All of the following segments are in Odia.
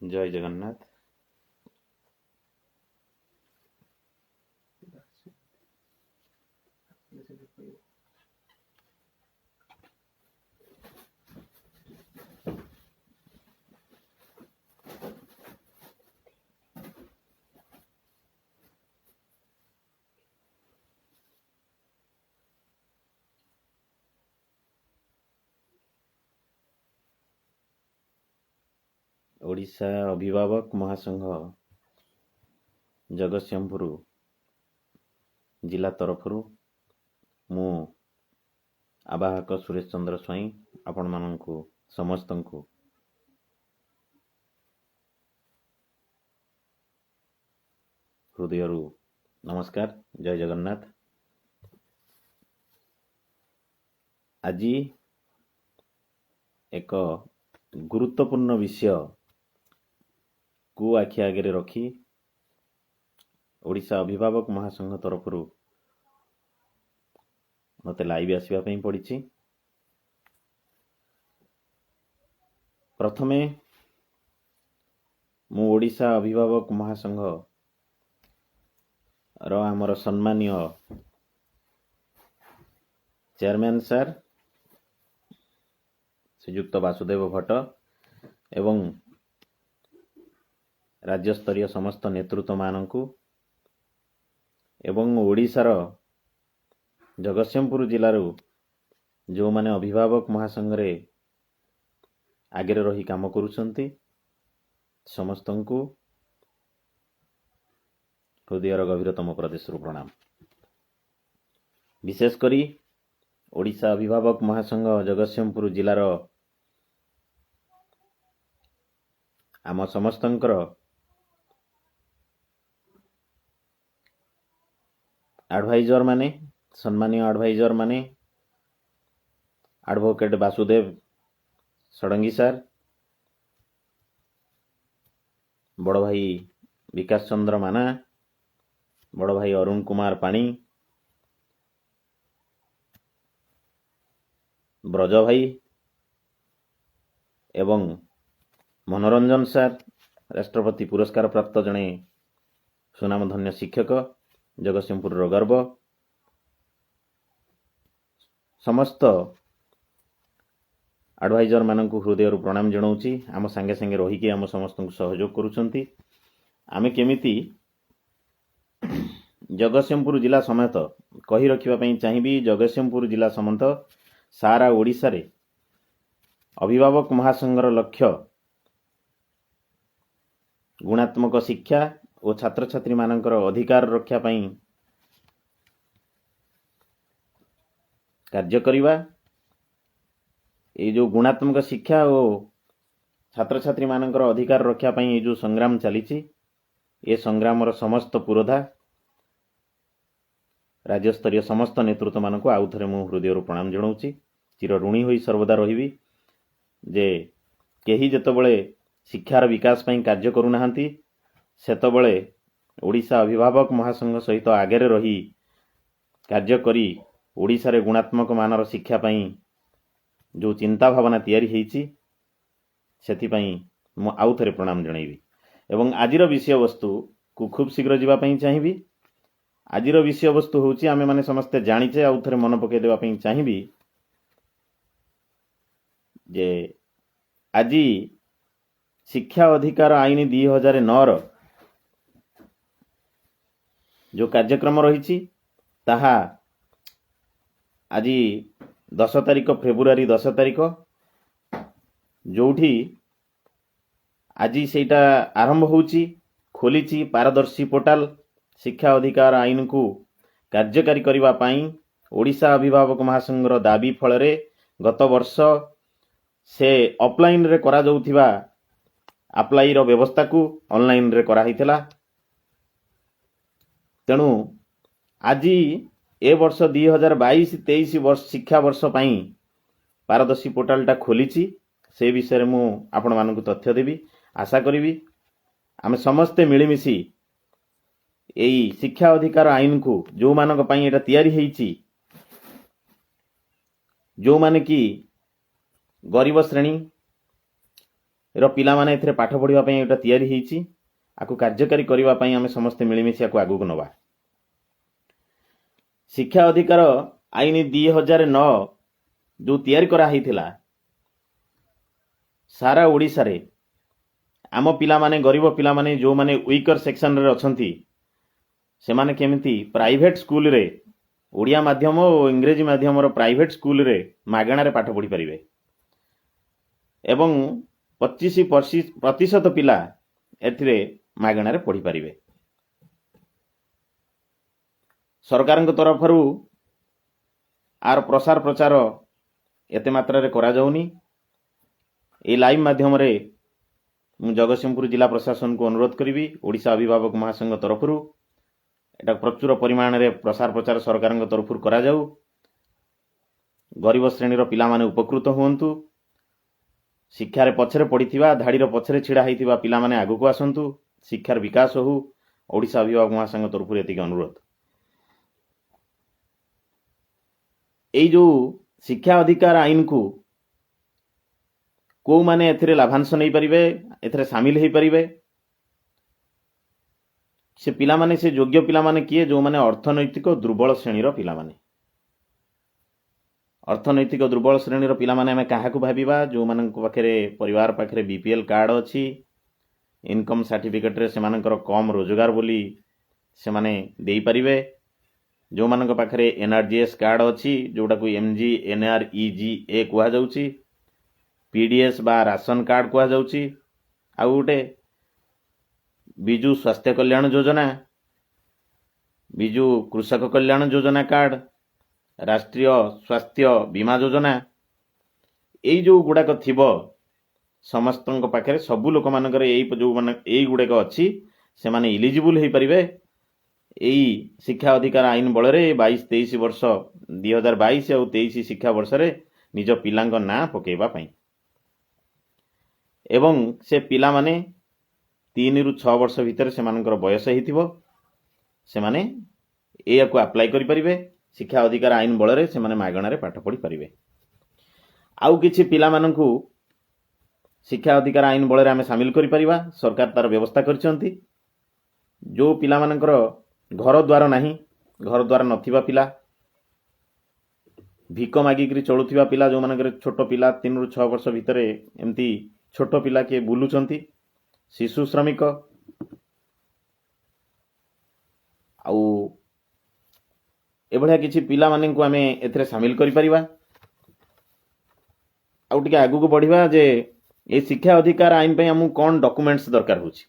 ଜୟ ଜଗନ୍ନାଥ। ଓଡ଼ିଶା ଅଭିଭାବକ ମହାସଂଘ ଜଗତସିଂହପୁର ଜିଲ୍ଲା ତରଫରୁ ମୁଁ ଆବାହକ ସୁରେଶ ଚନ୍ଦ୍ର ସ୍ୱାଇଁ ଆପଣମାନଙ୍କୁ ସମସ୍ତଙ୍କୁ ହୃଦୟରୁ ନମସ୍କାର, ଜୟ ଜଗନ୍ନାଥ। ଆଜି ଏକ ଗୁରୁତ୍ୱପୂର୍ଣ୍ଣ ବିଷୟକୁ ଆଖି ଆଗରେ ରଖି ଓଡ଼ିଶା ଅଭିଭାବକ ମହାସଂଘ ତରଫରୁ ମୋତେ ଲାଇଭ୍ ଆସିବା ପାଇଁ ପଡ଼ିଛି। ପ୍ରଥମେ ମୁଁ ଓଡ଼ିଶା ଅଭିଭାବକ ମହାସଂଘର ଆମର ସମ୍ମାନୀୟ ଚେୟାରମ୍ୟାନ୍ ସାର୍ ଶ୍ରୀଯୁକ୍ତ ବାସୁଦେବ ଭଟ୍ଟ ଏବଂ ରାଜ୍ୟସ୍ତରୀୟ ସମସ୍ତ ନେତୃତ୍ୱମାନଙ୍କୁ ଏବଂ ଓଡ଼ିଶାର ଜଗତସିଂହପୁର ଜିଲ୍ଲାରୁ ଯେଉଁମାନେ ଅଭିଭାବକ ମହାସଂଘରେ ଆଗରେ ରହି କାମ କରୁଛନ୍ତି ସମସ୍ତଙ୍କୁ ହୃଦୟର ଗଭୀରତମ ପ୍ରଦେଶରୁ ପ୍ରଣାମ। ବିଶେଷ କରି ଓଡ଼ିଶା ଅଭିଭାବକ ମହାସଂଘ ଜଗତସିଂହପୁର ଜିଲ୍ଲାର ଆମ ସମସ୍ତଙ୍କର ଆଡ଼ଭାଇଜର ମାନେ, ସମ୍ମାନୀୟ ଆଡ଼ଭାଇଜର ମାନେ ଆଡ଼ଭୋକେଟ୍ ବାସୁଦେବ ଷଡ଼ଙ୍ଗୀ ସାର୍, ବଡ଼ ଭାଇ ବିକାଶ ଚନ୍ଦ୍ର ମାନା, ବଡ଼ ଭାଇ ଅରୁଣ କୁମାର ପାଣି, ବ୍ରଜ ଭାଇ ଏବଂ ମନୋରଞ୍ଜନ ସାର୍, ରାଷ୍ଟ୍ରପତି ପୁରସ୍କାର ପ୍ରାପ୍ତ ଜଣେ ସୁନାମଧନ୍ୟ ଶିକ୍ଷକ, ଜଗତସିଂହପୁରର ଗର୍ବ, ସମସ୍ତ ଆଡ଼ଭାଇଜର ମାନଙ୍କୁ ହୃଦୟରୁ ପ୍ରଣାମ ଜଣାଉଛି। ଆମ ସାଙ୍ଗେ ସାଙ୍ଗେ ରହିକି ଆମ ସମସ୍ତଙ୍କୁ ସହଯୋଗ କରୁଛନ୍ତି। ଆମେ କେମିତି ଜଗତସିଂହପୁର ଜିଲ୍ଲା ସମେତ କହି ରଖିବା ପାଇଁ ଚାହିଁବି, ଜଗତସିଂହପୁର ଜିଲ୍ଲା ସମେତ ସାରା ଓଡ଼ିଶାରେ ଅଭିଭାବକ ମହାସଂଘର ଲକ୍ଷ୍ୟ ଗୁଣାତ୍ମକ ଶିକ୍ଷା ଓ ଛାତ୍ରଛାତ୍ରୀମାନଙ୍କର ଅଧିକାର ରକ୍ଷା ପାଇଁ କାର୍ଯ୍ୟ କରିବା। ଏଇ ଯେଉଁ ଗୁଣାତ୍ମକ ଶିକ୍ଷା ଓ ଛାତ୍ରଛାତ୍ରୀମାନଙ୍କର ଅଧିକାର ରକ୍ଷା ପାଇଁ ଏଇ ଯେଉଁ ସଂଗ୍ରାମ ଚାଲିଛି, ଏ ସଂଗ୍ରାମର ସମସ୍ତ ପୁରୋଧା ରାଜ୍ୟସ୍ତରୀୟ ସମସ୍ତ ନେତୃତ୍ୱମାନଙ୍କୁ ଆଉ ଥରେ ମୁଁ ହୃଦୟରୁ ପ୍ରଣାମ ଜଣାଉଛି। ଚିର ଋଣୀ ହୋଇ ସର୍ବଦା ରହିବି ଯେ କେହି ଯେତେବେଳେ ଶିକ୍ଷାର ବିକାଶ ପାଇଁ କାର୍ଯ୍ୟ କରୁନାହାନ୍ତି, ସେତେବେଳେ ଓଡ଼ିଶା ଅଭିଭାବକ ମହାସଂଘ ସହିତ ଆଗରେ ରହି କାର୍ଯ୍ୟ କରି ଓଡ଼ିଶାରେ ଗୁଣାତ୍ମକ ମାନର ଶିକ୍ଷା ପାଇଁ ଯେଉଁ ଚିନ୍ତା ଭାବନା ତିଆରି ହେଇଛି, ସେଥିପାଇଁ ମୁଁ ଆଉ ଥରେ ପ୍ରଣାମ ଜଣାଇବି। ଏବଂ ଆଜିର ବିଷୟବସ୍ତୁକୁ ଖୁବ୍ ଶୀଘ୍ର ଯିବା ପାଇଁ ଚାହିଁବି। ଆଜିର ବିଷୟବସ୍ତୁ ହେଉଛି, ଆମେମାନେ ସମସ୍ତେ ଜାଣିଛେ, ଆଉ ଥରେ ମନେ ପକାଇ ଦେବା ପାଇଁ ଚାହିଁବି ଯେ ଆଜି ଶିକ୍ଷା ଅଧିକାର ଆଇନ 2009ର ଯେଉଁ କାର୍ଯ୍ୟକ୍ରମ ରହିଛି, ତାହା ଆଜି 10 ତାରିଖ, ଫେବୃଆରୀ 10 ତାରିଖ, ଯେଉଁଠି ଆଜି ସେଇଟା ଆରମ୍ଭ ହେଉଛି, ଖୋଲିଛି ପାରଦର୍ଶୀ ପୋର୍ଟାଲ। ଶିକ୍ଷା ଅଧିକାର ଆଇନକୁ କାର୍ଯ୍ୟକାରୀ କରିବା ପାଇଁ ଓଡ଼ିଶା ଅଭିଭାବକ ମହାସଂଘର ଦାବି ଫଳରେ ଗତ ବର୍ଷ ସେ ଅଫଲାଇନରେ କରାଯାଉଥିବା ଆପ୍ଲାଇର ବ୍ୟବସ୍ଥାକୁ ଅନଲାଇନରେ କରାହେଇଥିଲା। ତେଣୁ ଆଜି ଏ ବର୍ଷ 2022-23 ବର୍ଷ ଶିକ୍ଷାବର୍ଷ ପାଇଁ ପାରଦର୍ଶୀ ପୋର୍ଟାଲଟା ଖୋଲିଛି। ସେ ବିଷୟରେ ମୁଁ ଆପଣମାନଙ୍କୁ ତଥ୍ୟ ଦେବି। ଆଶା କରିବି ଆମେ ସମସ୍ତେ ମିଳିମିଶି ଏଇ ଶିକ୍ଷା ଅଧିକାର ଆଇନକୁ, ଯେଉଁମାନଙ୍କ ପାଇଁ ଏଇଟା ତିଆରି ହେଇଛି, ଯେଉଁମାନେ କି ଗରିବ ଶ୍ରେଣୀ, ର ପିଲାମାନେ ଏଥିରେ ପାଠ ପଢ଼ିବା ପାଇଁ ଏଇଟା ତିଆରି ହେଇଛି। ଆକୁ କାର୍ଯ୍ୟକାରୀ କରିବା ପାଇଁ ଆମେ ସମସ୍ତେ ମିଳିମିଶି ଆକୁ ଆଗକୁ ନେବା। ଶିକ୍ଷା ଅଧିକାର ଆଇନ 2009 ଯେଉଁ ତିଆରି କରାହେଇଥିଲା, ସାରା ଓଡ଼ିଶାରେ ଆମ ପିଲାମାନେ, ଗରିବ ପିଲାମାନେ, ଯେଉଁମାନେ ୱିକର ସେକ୍ସନରେ ଅଛନ୍ତି, ସେମାନେ କେମିତି ପ୍ରାଇଭେଟ ସ୍କୁଲରେ, ଓଡ଼ିଆ ମାଧ୍ୟମ ଓ ଇଂରେଜୀ ମାଧ୍ୟମର ପ୍ରାଇଭେଟ ସ୍କୁଲରେ ମାଗଣାରେ ପାଠ ପଢ଼ିପାରିବେ ଏବଂ 25% ପିଲା ଏଥିରେ ମାଗଣାରେ ପଢ଼ିପାରିବେ। ସରକାରଙ୍କ ତରଫରୁ ଆର ପ୍ରସାର ପ୍ରଚାର ଏତେ ମାତ୍ରାରେ କରାଯାଉନି। ଏଇ ଲାଇଭ୍ ମାଧ୍ୟମରେ ମୁଁ ଜଗତସିଂହପୁର ଜିଲ୍ଲା ପ୍ରଶାସନକୁ ଅନୁରୋଧ କରିବି, ଓଡ଼ିଶା ଅଭିଭାବକ ମହାସଂଘ ତରଫରୁ ଏଟା ପ୍ରଚୁର ପରିମାଣରେ ପ୍ରସାର ପ୍ରଚାର ସରକାରଙ୍କ ତରଫରୁ କରାଯାଉ। ଗରିବ ଶ୍ରେଣୀର ପିଲାମାନେ ଉପକୃତ ହୁଅନ୍ତୁ। ଶିକ୍ଷାରେ ପଛରେ ପଡ଼ିଥିବା, ଧାଡ଼ିର ପଛରେ ଛିଡ଼ା ହେଇଥିବା ପିଲାମାନେ ଆଗକୁ ଆସନ୍ତୁ, ଶିକ୍ଷାର ବିକାଶ ହଉ। ଓଡ଼ିଶା ଅଭିଭାବକ ମହାସଂଘ ତରଫରୁ ଏତିକି ଅନୁରୋଧ। ଏଇ ଯେଉଁ ଶିକ୍ଷା ଅଧିକାର ଆଇନକୁ କେଉଁମାନେ ଏଥିରେ ଲାଭାଂଶ ନେଇପାରିବେ, ଏଥିରେ ସାମିଲ ହେଇପାରିବେ, ସେ ପିଲାମାନେ, ସେ ଯୋଗ୍ୟ ପିଲାମାନେ କିଏ? ଯେଉଁମାନେ ଅର୍ଥନୈତିକ ଦୁର୍ବଳ ଶ୍ରେଣୀର ପିଲାମାନେ। ଅର୍ଥନୈତିକ ଦୁର୍ବଳ ଶ୍ରେଣୀର ପିଲାମାନେ ଆମେ କାହାକୁ ଭାବିବା? ଯେଉଁମାନଙ୍କ ପାଖରେ, ପରିବାର ପାଖରେ ବିପିଏଲ୍ କାର୍ଡ଼ ଅଛି, ଇନକମ୍ ସାର୍ଟିଫିକେଟରେ ସେମାନଙ୍କର କମ୍ ରୋଜଗାର ବୋଲି ସେମାନେ ଦେଇପାରିବେ, ଯେଉଁମାନଙ୍କ ପାଖରେ ଏନ୍ଆର୍ଜିଏସ୍ କାର୍ଡ଼ ଅଛି, ଯେଉଁଟାକୁ ଏମ୍ଜିଏନ୍ଆର୍ଇଜିଏ କୁହାଯାଉଛି, ପିଡିଏସ୍ ବା ରାସନ କାର୍ଡ଼ କୁହାଯାଉଛି, ଆଉ ଗୋଟେ ବିଜୁ ସ୍ୱାସ୍ଥ୍ୟ କଲ୍ୟାଣ ଯୋଜନା, ବିଜୁ କୃଷକ କଲ୍ୟାଣ ଯୋଜନା କାର୍ଡ଼, ରାଷ୍ଟ୍ରୀୟ ସ୍ୱାସ୍ଥ୍ୟ ବୀମା ଯୋଜନା, ଏଇ ଯେଉଁ ଗୁଡ଼ାକ ଥିବ ସମସ୍ତଙ୍କ ପାଖରେ, ସବୁ ଲୋକମାନଙ୍କର ଏଇ ଯେଉଁମାନେ ଏଇଗୁଡ଼ାକ ଅଛି, ସେମାନେ ଇଲିଜିବୁଲ୍ ହେଇପାରିବେ ଏଇ ଶିକ୍ଷା ଅଧିକାର ଆଇନ ବଳରେ 22-23 ବର୍ଷ, 2022 ଆଉ 23 ଶିକ୍ଷାବର୍ଷରେ ନିଜ ପିଲାଙ୍କ ନାଁ ପକାଇବା ପାଇଁ। ଏବଂ ସେ ପିଲାମାନେ 3ରୁ 6 ବର୍ଷ ଭିତରେ ସେମାନଙ୍କର ବୟସ ହେଇଥିବ, ସେମାନେ ଏଇଆକୁ ଆପ୍ଲାଏ କରିପାରିବେ। ଶିକ୍ଷା ଅଧିକାର ଆଇନ ବଳରେ ସେମାନେ ମାଗଣାରେ ପାଠ ପଢ଼ିପାରିବେ। ଆଉ କିଛି ପିଲାମାନଙ୍କୁ ଶିକ୍ଷା ଅଧିକାର ଆଇନ ବଳରେ ଆମେ ସାମିଲ କରିପାରିବା, ସରକାର ତାର ବ୍ୟବସ୍ଥା କରିଛନ୍ତି। ଯେଉଁ ପିଲାମାନଙ୍କର ଘର ଦ୍ୱାର ନାହିଁ, ଘର ଦ୍ୱାର ନଥିବା ପିଲା, ଭିକ ମାଗିକିରି ଚଳୁଥିବା ପିଲା, ଯେଉଁମାନଙ୍କର ଛୋଟ ପିଲା 3ରୁ 6 ବର୍ଷ ଭିତରେ ଏମିତି ଛୋଟ ପିଲା କିଏ ବୁଲୁଛନ୍ତି, ଶିଶୁ ଶ୍ରମିକ, ଆଉ ଏଭଳିଆ କିଛି ପିଲାମାନଙ୍କୁ ଆମେ ଏଥିରେ ସାମିଲ କରିପାରିବା। ଆଉ ଟିକେ ଆଗକୁ ବଢ଼ିବା ଯେ ଏ ଶିକ୍ଷା ଅଧିକାର ଆଇନ ପାଇଁ ଆମକୁ କ'ଣ ଡକୁମେଣ୍ଟସ୍ ଦରକାର ହେଉଛି।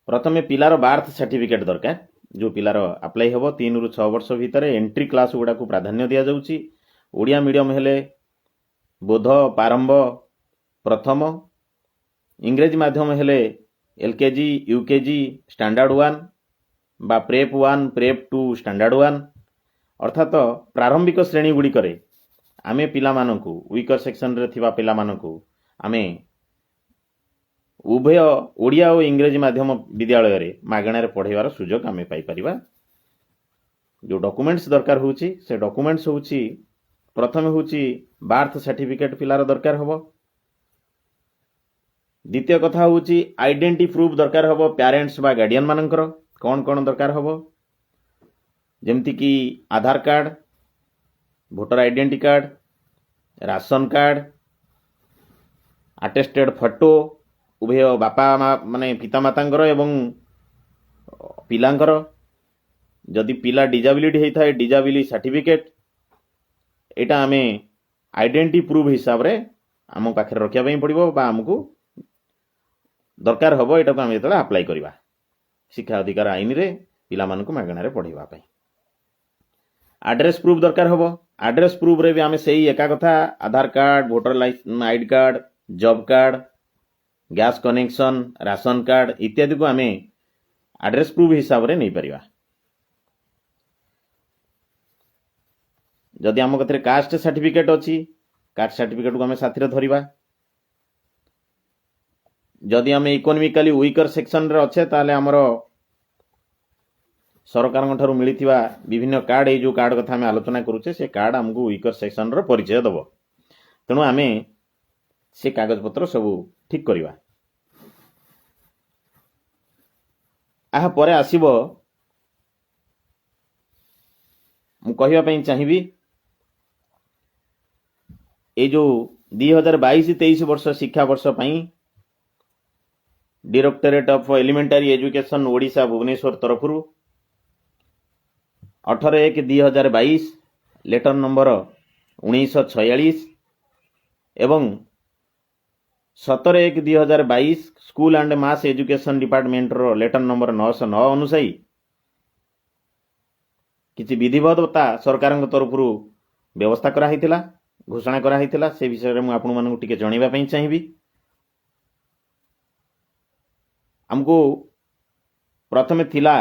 ପ୍ରଥମେ ପିଲାର ବାର୍ଥ ସାର୍ଟିଫିକେଟ୍ ଦରକାର। ଯେଉଁ ପିଲାର ଆପ୍ଲାଏ ହେବ 3ରୁ 6 ବର୍ଷ ଭିତରେ, ଏଣ୍ଟ୍ରି କ୍ଲାସ୍ ଗୁଡ଼ାକୁ ପ୍ରାଧାନ୍ୟ ଦିଆଯାଉଛି। ଓଡ଼ିଆ ମିଡ଼ିୟମ୍ ହେଲେ ବୋଧ, ପ୍ରାରମ୍ଭ, ପ୍ରଥମ, ଇଂରେଜୀ ମାଧ୍ୟମ ହେଲେ ଏଲ୍କେଜି, ୟୁକେଜି, ଷ୍ଟାଣ୍ଡାର୍ଡ଼ 1 ବା ପ୍ରେପ୍ 1, ପ୍ରେପ୍ 2, ଷ୍ଟାଣ୍ଡାର୍ଡ଼ 1, ଅର୍ଥାତ ପ୍ରାରମ୍ଭିକ ଶ୍ରେଣୀ ଗୁଡ଼ିକରେ ଆମେ ପିଲାମାନଙ୍କୁ, ୱିକର ସେକ୍ସନରେ ଥିବା ପିଲାମାନଙ୍କୁ ଆମେ ଉଭୟ ଓଡ଼ିଆ ଓ ଇଂରେଜୀ ମାଧ୍ୟମ ବିଦ୍ୟାଳୟରେ ମାଗଣାରେ ପଢ଼ାଇବାର ସୁଯୋଗ ଆମେ ପାଇପାରିବା। ଯେଉଁ ଡକୁମେଣ୍ଟସ୍ ଦରକାର ହେଉଛି, ସେ ଡକୁମେଣ୍ଟସ୍ ହେଉଛି, ପ୍ରଥମେ ହେଉଛି ବାର୍ଥ ସାର୍ଟିଫିକେଟ୍ ପିଲାର ଦରକାର ହେବ। ଦ୍ୱିତୀୟ କଥା ହେଉଛି ଆଇଡେଣ୍ଟିଟି ପ୍ରୁଫ୍ ଦରକାର ହେବ ପ୍ୟାରେଣ୍ଟସ୍ ବା ଗାର୍ଡ଼ିଆନ୍ ମାନଙ୍କର। କ'ଣ କ'ଣ ଦରକାର ହେବ? ଯେମିତିକି ଆଧାର card, voter identity card, ration card, attested photo ଉଭୟ ବାପା ମା ମାନେ ପିତାମାତାଙ୍କର ଏବଂ ପିଲାଙ୍କର। ଯଦି ପିଲା ଡିଜାବିଲିଟି ହେଇଥାଏ, ଡିଜାବିଲିଟି ସାର୍ଟିଫିକେଟ୍। ଏଇଟା ଆମେ ଆଇଡେଣ୍ଟିଟି ପ୍ରୁଫ୍ ହିସାବରେ ଆମ ପାଖରେ ରଖିବା ପାଇଁ ପଡ଼ିବ ବା ଆମକୁ ଦରକାର ହେବ ଏଇଟାକୁ ଆମେ ଯେତେବେଳେ ଆପ୍ଲାଏ କରିବା ଶିକ୍ଷା ଅଧିକାର ଆଇନରେ ପିଲାମାନଙ୍କୁ ମାଗଣାରେ ପଢ଼ାଇବା ପାଇଁ। ଆଡ୍ରେସ୍ ପ୍ରୁଫ୍ ଦରକାର ହେବ। ଆଡ୍ରେସ୍ ପ୍ରୁଫ୍ରେ ବି ଆମେ ସେଇ ଏକା କଥା, ଆଧାର card, voter ID card, job card, gas connection, ration card ଇତ୍ୟାଦିକୁ ଆମେ ଆଡ୍ରେସ୍ ପ୍ରୁଫ୍ ହିସାବରେ ନେଇପାରିବା। ଯଦି ଆମ କତିରେ କାଷ୍ଟ ସାର୍ଟିଫିକେଟ୍ ଅଛି, କାଷ୍ଟ ସାର୍ଟିଫିକେଟ୍କୁ ଆମେ ସାଥିରେ ଧରିବା। ଯଦି ଆମେ ଇକୋନୋମିକାଲି ୱିକର ସେକ୍ସନରେ ଅଛେ, ତାହେଲେ ଆମର ସରକାରଙ୍କ ଠାରୁ ମିଳିଥିବା ବିଭିନ୍ନ କାର୍ଡ଼, ଏଇ ଯେଉଁ କାର୍ଡ଼ କଥା ଆମେ ଆଲୋଚନା କରୁଛେ, ସେ କାର୍ଡ଼ ଆମକୁ ୱିକର ସେକ୍ସନର ପରିଚୟ ଦେବ। ତେଣୁ ଆମେ ସେ କାଗଜପତ୍ର ସବୁ ଠିକ୍ କରିବା। ଏହା ପରେ ଆସିବ, ମୁଁ କହିବା ପାଇଁ ଚାହିଁବି, ଏଇ ଯେଉଁ 2022-23 ବର୍ଷ ଶିକ୍ଷାବର୍ଷ ପାଇଁ directorate of elementary education Odisha Bhubaneswar ତରଫରୁ 18/1/2022 ଲେଟର ନମ୍ବର 1946 ଏବଂ 17/1/2022 ସ୍କୁଲ ଆଣ୍ଡ ମାସ୍ ଏଜୁକେସନ୍ ଡିପାର୍ଟମେଣ୍ଟର ଲେଟର ନମ୍ବର 909 ଅନୁଯାୟୀ କିଛି ବିଧିବଦ୍ଧତା ସରକାରଙ୍କ ତରଫରୁ ବ୍ୟବସ୍ଥା କରାହେଇଥିଲା, ଘୋଷଣା କରାହେଇଥିଲା। ସେ ବିଷୟରେ ମୁଁ ଆପଣମାନଙ୍କୁ ଟିକେ ଜଣାଇବା ପାଇଁ ଚାହିଁବି। ଆମକୁ ପ୍ରଥମେ ଥିଲା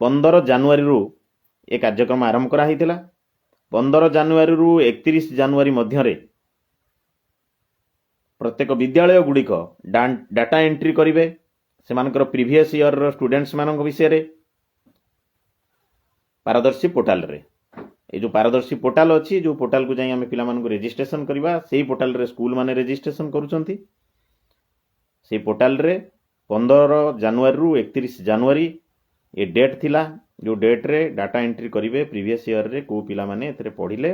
15 ଜାନୁଆରୀରୁ ଏ କାର୍ଯ୍ୟକ୍ରମ ଆରମ୍ଭ କରାହେଇଥିଲା। 15 ଜାନୁଆରୀରୁ 31 ଜାନୁଆରୀ ମଧ୍ୟରେ ପ୍ରତ୍ୟେକ ବିଦ୍ୟାଳୟ ଗୁଡ଼ିକ ଡାଟା ଏଣ୍ଟ୍ରି କରିବେ ସେମାନଙ୍କର ପ୍ରିଭିୟସ୍ ଇୟର୍ର ଷ୍ଟୁଡେଣ୍ଟସମାନଙ୍କ ବିଷୟରେ ପାରଦର୍ଶୀ ପୋର୍ଟାଲରେ। ଏ ଯେଉଁ ପାରଦର୍ଶୀ ପୋର୍ଟାଲ ଅଛି, ଯେଉଁ ପୋର୍ଟାଲକୁ ଯାଇ ଆମେ ପିଲାମାନଙ୍କୁ ରେଜିଷ୍ଟ୍ରେସନ କରିବା, ସେଇ ପୋର୍ଟାଲରେ ସ୍କୁଲମାନେ ରେଜିଷ୍ଟ୍ରେସନ କରୁଛନ୍ତି। ସେଇ ପୋର୍ଟାଲରେ 15 ଜାନୁଆରୀରୁ 31 ଜାନୁଆରୀ ଏ ଡେଟ୍ ଥିଲା, ଯେଉଁ ଡେଟ୍ରେ ଡାଟା ଏଣ୍ଟ୍ରି କରିବେ ପ୍ରିଭିୟସ୍ ଇୟର୍ରେ କେଉଁ ପିଲାମାନେ ଏଥିରେ ପଢ଼ିଲେ,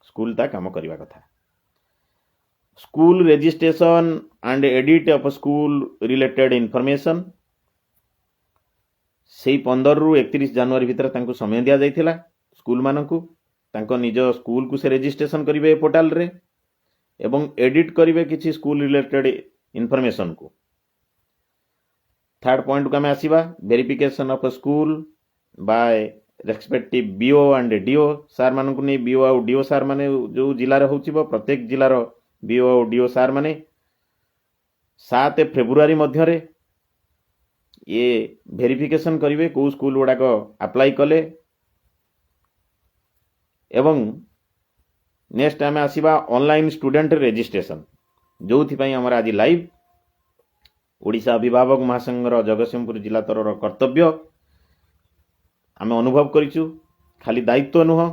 ସ୍କୁଲ ତା କାମ କରିବା କଥା। School registration and edit of school related information ସେଇ 15ରୁ 31 ଜାନୁଆରୀ ଭିତରେ ତାଙ୍କୁ ସମୟ ଦିଆଯାଇଥିଲା ସ୍କୁଲମାନଙ୍କୁ। ତାଙ୍କ ନିଜ ସ୍କୁଲକୁ ସେ ରେଜିଷ୍ଟ୍ରେସନ କରିବେ ଏ ପୋର୍ଟାଲରେ ଏବଂ ଏଡିଟ୍ କରିବେ କିଛି ସ୍କୁଲ ରିଲେଟେଡ୍ ଇନଫର୍ମେସନକୁ। ଥାର୍ଡ ପଏଣ୍ଟକୁ ଆମେ ଆସିବା, verification of school by respective BEO and DEO ସାର୍ମାନଙ୍କୁ ନେଇ। ବିଓ ଆଉ ଡିଓ ସାର୍ ମାନେ ଯେଉଁ ଜିଲ୍ଲାରେ ହେଉଥିବ, ପ୍ରତ୍ୟେକ ଜିଲ୍ଲାର ବିଓ ଆଉ ଡିଓ ସାର୍ ମାନେ 7 ଫେବୃଆରୀ ମଧ୍ୟରେ ଇଏ ଭେରିଫିକେସନ୍ କରିବେ କେଉଁ ସ୍କୁଲ ଗୁଡ଼ାକ ଆପ୍ଲାଏ କଲେ। ଏବଂ ନେକ୍ସଟ ଆମେ ଆସିବା ଅନଲାଇନ୍ ଷ୍ଟୁଡେଣ୍ଟ ରେଜିଷ୍ଟ୍ରେସନ, ଯେଉଁଥିପାଇଁ ଆମର ଆଜି ଲାଇଭ୍। ଓଡ଼ିଶା ଅଭିଭାବକ ମହାସଂଘର ଜଗତସିଂହପୁର ଜିଲ୍ଲା ତରଫର କର୍ତ୍ତବ୍ୟ ଆମେ ଅନୁଭବ କରିଛୁ। ଖାଲି ଦାୟିତ୍ୱ ନୁହଁ,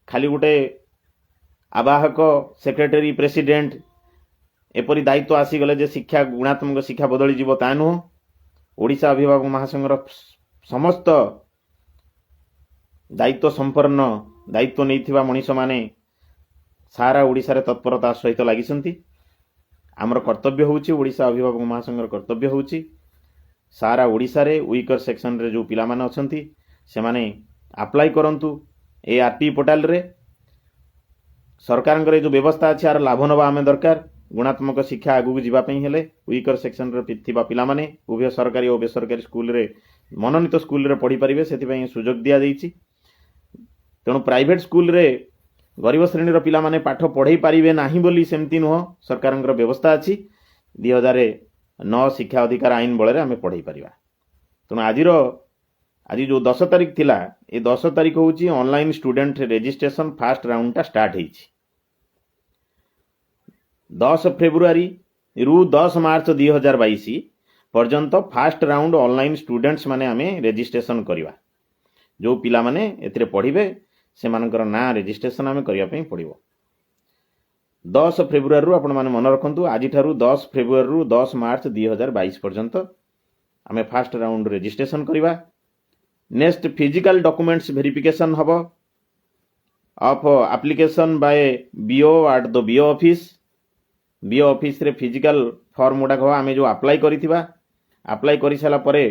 ଖାଲି ଗୋଟେ ଆବାହକ, ସେକ୍ରେଟାରୀ, ପ୍ରେସିଡେଣ୍ଟ ଏପରି ଦାୟିତ୍ୱ ଆସିଗଲେ ଯେ ଶିକ୍ଷା, ଗୁଣାତ୍ମକ ଶିକ୍ଷା ବଦଳିଯିବ, ତା ନୁହଁ। ଓଡ଼ିଶା ଅଭିଭାବକ ମହାସଂଘର ସମସ୍ତ ଦାୟିତ୍ୱ ସମ୍ପନ୍ନ, ଦାୟିତ୍ୱ ନେଇଥିବା ମଣିଷମାନେ ସାରା ଓଡ଼ିଶାରେ ତତ୍ପରତା ସହିତ ଲାଗିଛନ୍ତି। ଆମର କର୍ତ୍ତବ୍ୟ ହେଉଛି, ଓଡ଼ିଶା ଅଭିଭାବକ ମହାସଂଘର କର୍ତ୍ତବ୍ୟ ହେଉଛି ସାରା ଓଡ଼ିଶାରେ ୱିକର ସେକ୍ସନରେ ଯେଉଁ ପିଲାମାନେ ଅଛନ୍ତି, ସେମାନେ ଆପ୍ଲାଏ କରନ୍ତୁ ଏ ଆର୍ ଟି ପୋର୍ଟାଲରେ। ସରକାରଙ୍କର ଏ ଯେଉଁ ବ୍ୟବସ୍ଥା ଅଛି, ଆର ଲାଭ ନେବା ଆମେ ଦରକାର। ଗୁଣାତ୍ମକ ଶିକ୍ଷା ଆଗକୁ ଯିବା ପାଇଁ ହେଲେ ୱିକର ସେକ୍ସନରେ ଥିବା ପିଲାମାନେ ଉଭୟ ସରକାରୀ ଓ ବେସରକାରୀ ସ୍କୁଲରେ, ମନୋନୀତ ସ୍କୁଲରେ ପଢ଼ିପାରିବେ, ସେଥିପାଇଁ ସୁଯୋଗ ଦିଆଯାଇଛି। ତେଣୁ ପ୍ରାଇଭେଟ ସ୍କୁଲରେ ଗରିବ ଶ୍ରେଣୀର ପିଲାମାନେ ପାଠ ପଢ଼େଇ ପାରିବେ ନାହିଁ ବୋଲି ସେମିତି ନୁହଁ। ସରକାରଙ୍କର ବ୍ୟବସ୍ଥା ଅଛି, 2009 ଶିକ୍ଷା ଅଧିକାର ଆଇନ ବଳରେ ଆମେ ପଢ଼େଇ ପାରିବା। ତେଣୁ ଆଜି ଯେଉଁ 10 ତାରିଖ ଥିଲା, ଏ 10 ତାରିଖ ହେଉଛି ଅନଲାଇନ୍ ଷ୍ଟୁଡେଣ୍ଟ ରେଜିଷ୍ଟ୍ରେସନ ଫାଷ୍ଟ ରାଉଣ୍ଡଟା ଷ୍ଟାର୍ଟ ହେଇଛି। 10 ଫେବୃଆରୀରୁ 10 ମାର୍ଚ୍ଚ 2022 ପର୍ଯ୍ୟନ୍ତ ଫାଷ୍ଟ ରାଉଣ୍ଡ ଅନଲାଇନ୍ ଷ୍ଟୁଡେଣ୍ଟସ୍ ମାନେ ଆମେ ରେଜିଷ୍ଟ୍ରେସନ କରିବା। ଯେଉଁ ପିଲାମାନେ ଏଥିରେ ପଢ଼ିବେ, ସେମାନଙ୍କର ନାଁ ରେଜିଷ୍ଟ୍ରେସନ ଆମେ କରିବା ପାଇଁ ପଡ଼ିବ। 10 ଫେବୃଆରୀରୁ, ଆପଣମାନେ ମନେ ରଖନ୍ତୁ, ଆଜିଠାରୁ 10 ଫେବୃଆରୀରୁ 10 ମାର୍ଚ୍ଚ 2022 ପର୍ଯ୍ୟନ୍ତ ଆମେ ଫାଷ୍ଟ ରାଉଣ୍ଡ ରେଜିଷ୍ଟ୍ରେସନ କରିବା। ନେକ୍ସଟ ଫିଜିକାଲ ଡକୁମେଣ୍ଟସ୍ ଭେରିଫିକେସନ ହେବ of application by BEO at the BEO office. BEO ଅଫିସରେ ଫିଜିକାଲ ଫର୍ମ ଗୁଡ଼ାକ ଆମେ ଯେଉଁ ଆପ୍ଲାଏ କରିଥିବା, ଆପ୍ଲାଏ କରିସାରିଲା ପରେ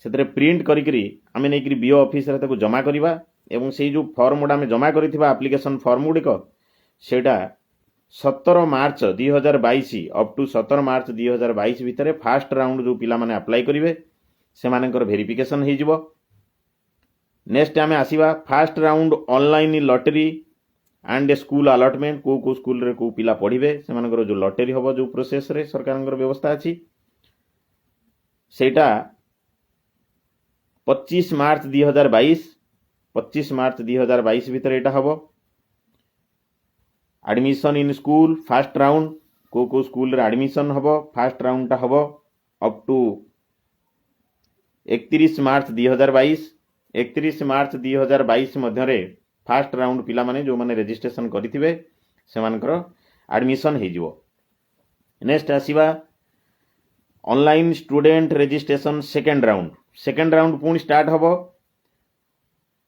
ସେଥିରେ ପ୍ରିଣ୍ଟ କରିକିରି ଆମେ ନେଇକିରି ବିଓ ଅଫିସରେ ତାକୁ ଜମା କରିବା। ଏବଂ ସେଇ ଯେଉଁ ଫର୍ମ ଗୁଡ଼ା ଆମେ ଜମା କରିଥିବା, ଆପ୍ଲିକେସନ ଫର୍ମ ଗୁଡ଼ିକ, ସେଇଟା 17 ମାର୍ଚ୍ଚ 2022, ଅପ୍ ଟୁ 17 ମାର୍ଚ୍ଚ 2022 ଭିତରେ ଫାଷ୍ଟ ରାଉଣ୍ଡ ଯେଉଁ ପିଲାମାନେ ଆପ୍ଲାଏ କରିବେ, ସେମାନଙ୍କର ଭେରିଫିକେସନ ହେଇଯିବ। ନେକ୍ସଟ ଆମେ ଆସିବା first round online lottery and school allotment। କେଉଁ କେଉଁ ସ୍କୁଲରେ କେଉଁ ପିଲା ପଢ଼ିବେ, ସେମାନଙ୍କର ଯେଉଁ ଲଟେରୀ ହେବ, ଯେଉଁ ପ୍ରୋସେସରେ ସରକାରଙ୍କର ବ୍ୟବସ୍ଥା ଅଛି, ସେଇଟା 25 ମାର୍ଚ୍ଚ 2022, 25 ମାର୍ଚ୍ଚ 2022 ଭିତରେ ଏଇଟା ହେବ। Admission in school first round, କେଉଁ କେଉଁ ସ୍କୁଲରେ ଆଡ଼ମିସନ୍ ହେବ, ଫାଷ୍ଟ ରାଉଣ୍ଡଟା ହେବ ଅପ୍ ଟୁ 31 ମାର୍ଚ୍ଚ 2022। 31 ମାର୍ଚ୍ଚ 2022 ମଧ୍ୟରେ ଫାଷ୍ଟ ରାଉଣ୍ଡ ପିଲାମାନେ ଯେଉଁମାନେ ରେଜିଷ୍ଟ୍ରେସନ କରିଥିବେ, ସେମାନଙ୍କର ଆଡ଼ମିସନ୍ ହେଇଯିବ। ନେକ୍ସଟ ଆସିବା online student registration second round। Second round ପୁଣି ଷ୍ଟାର୍ଟ ହେବ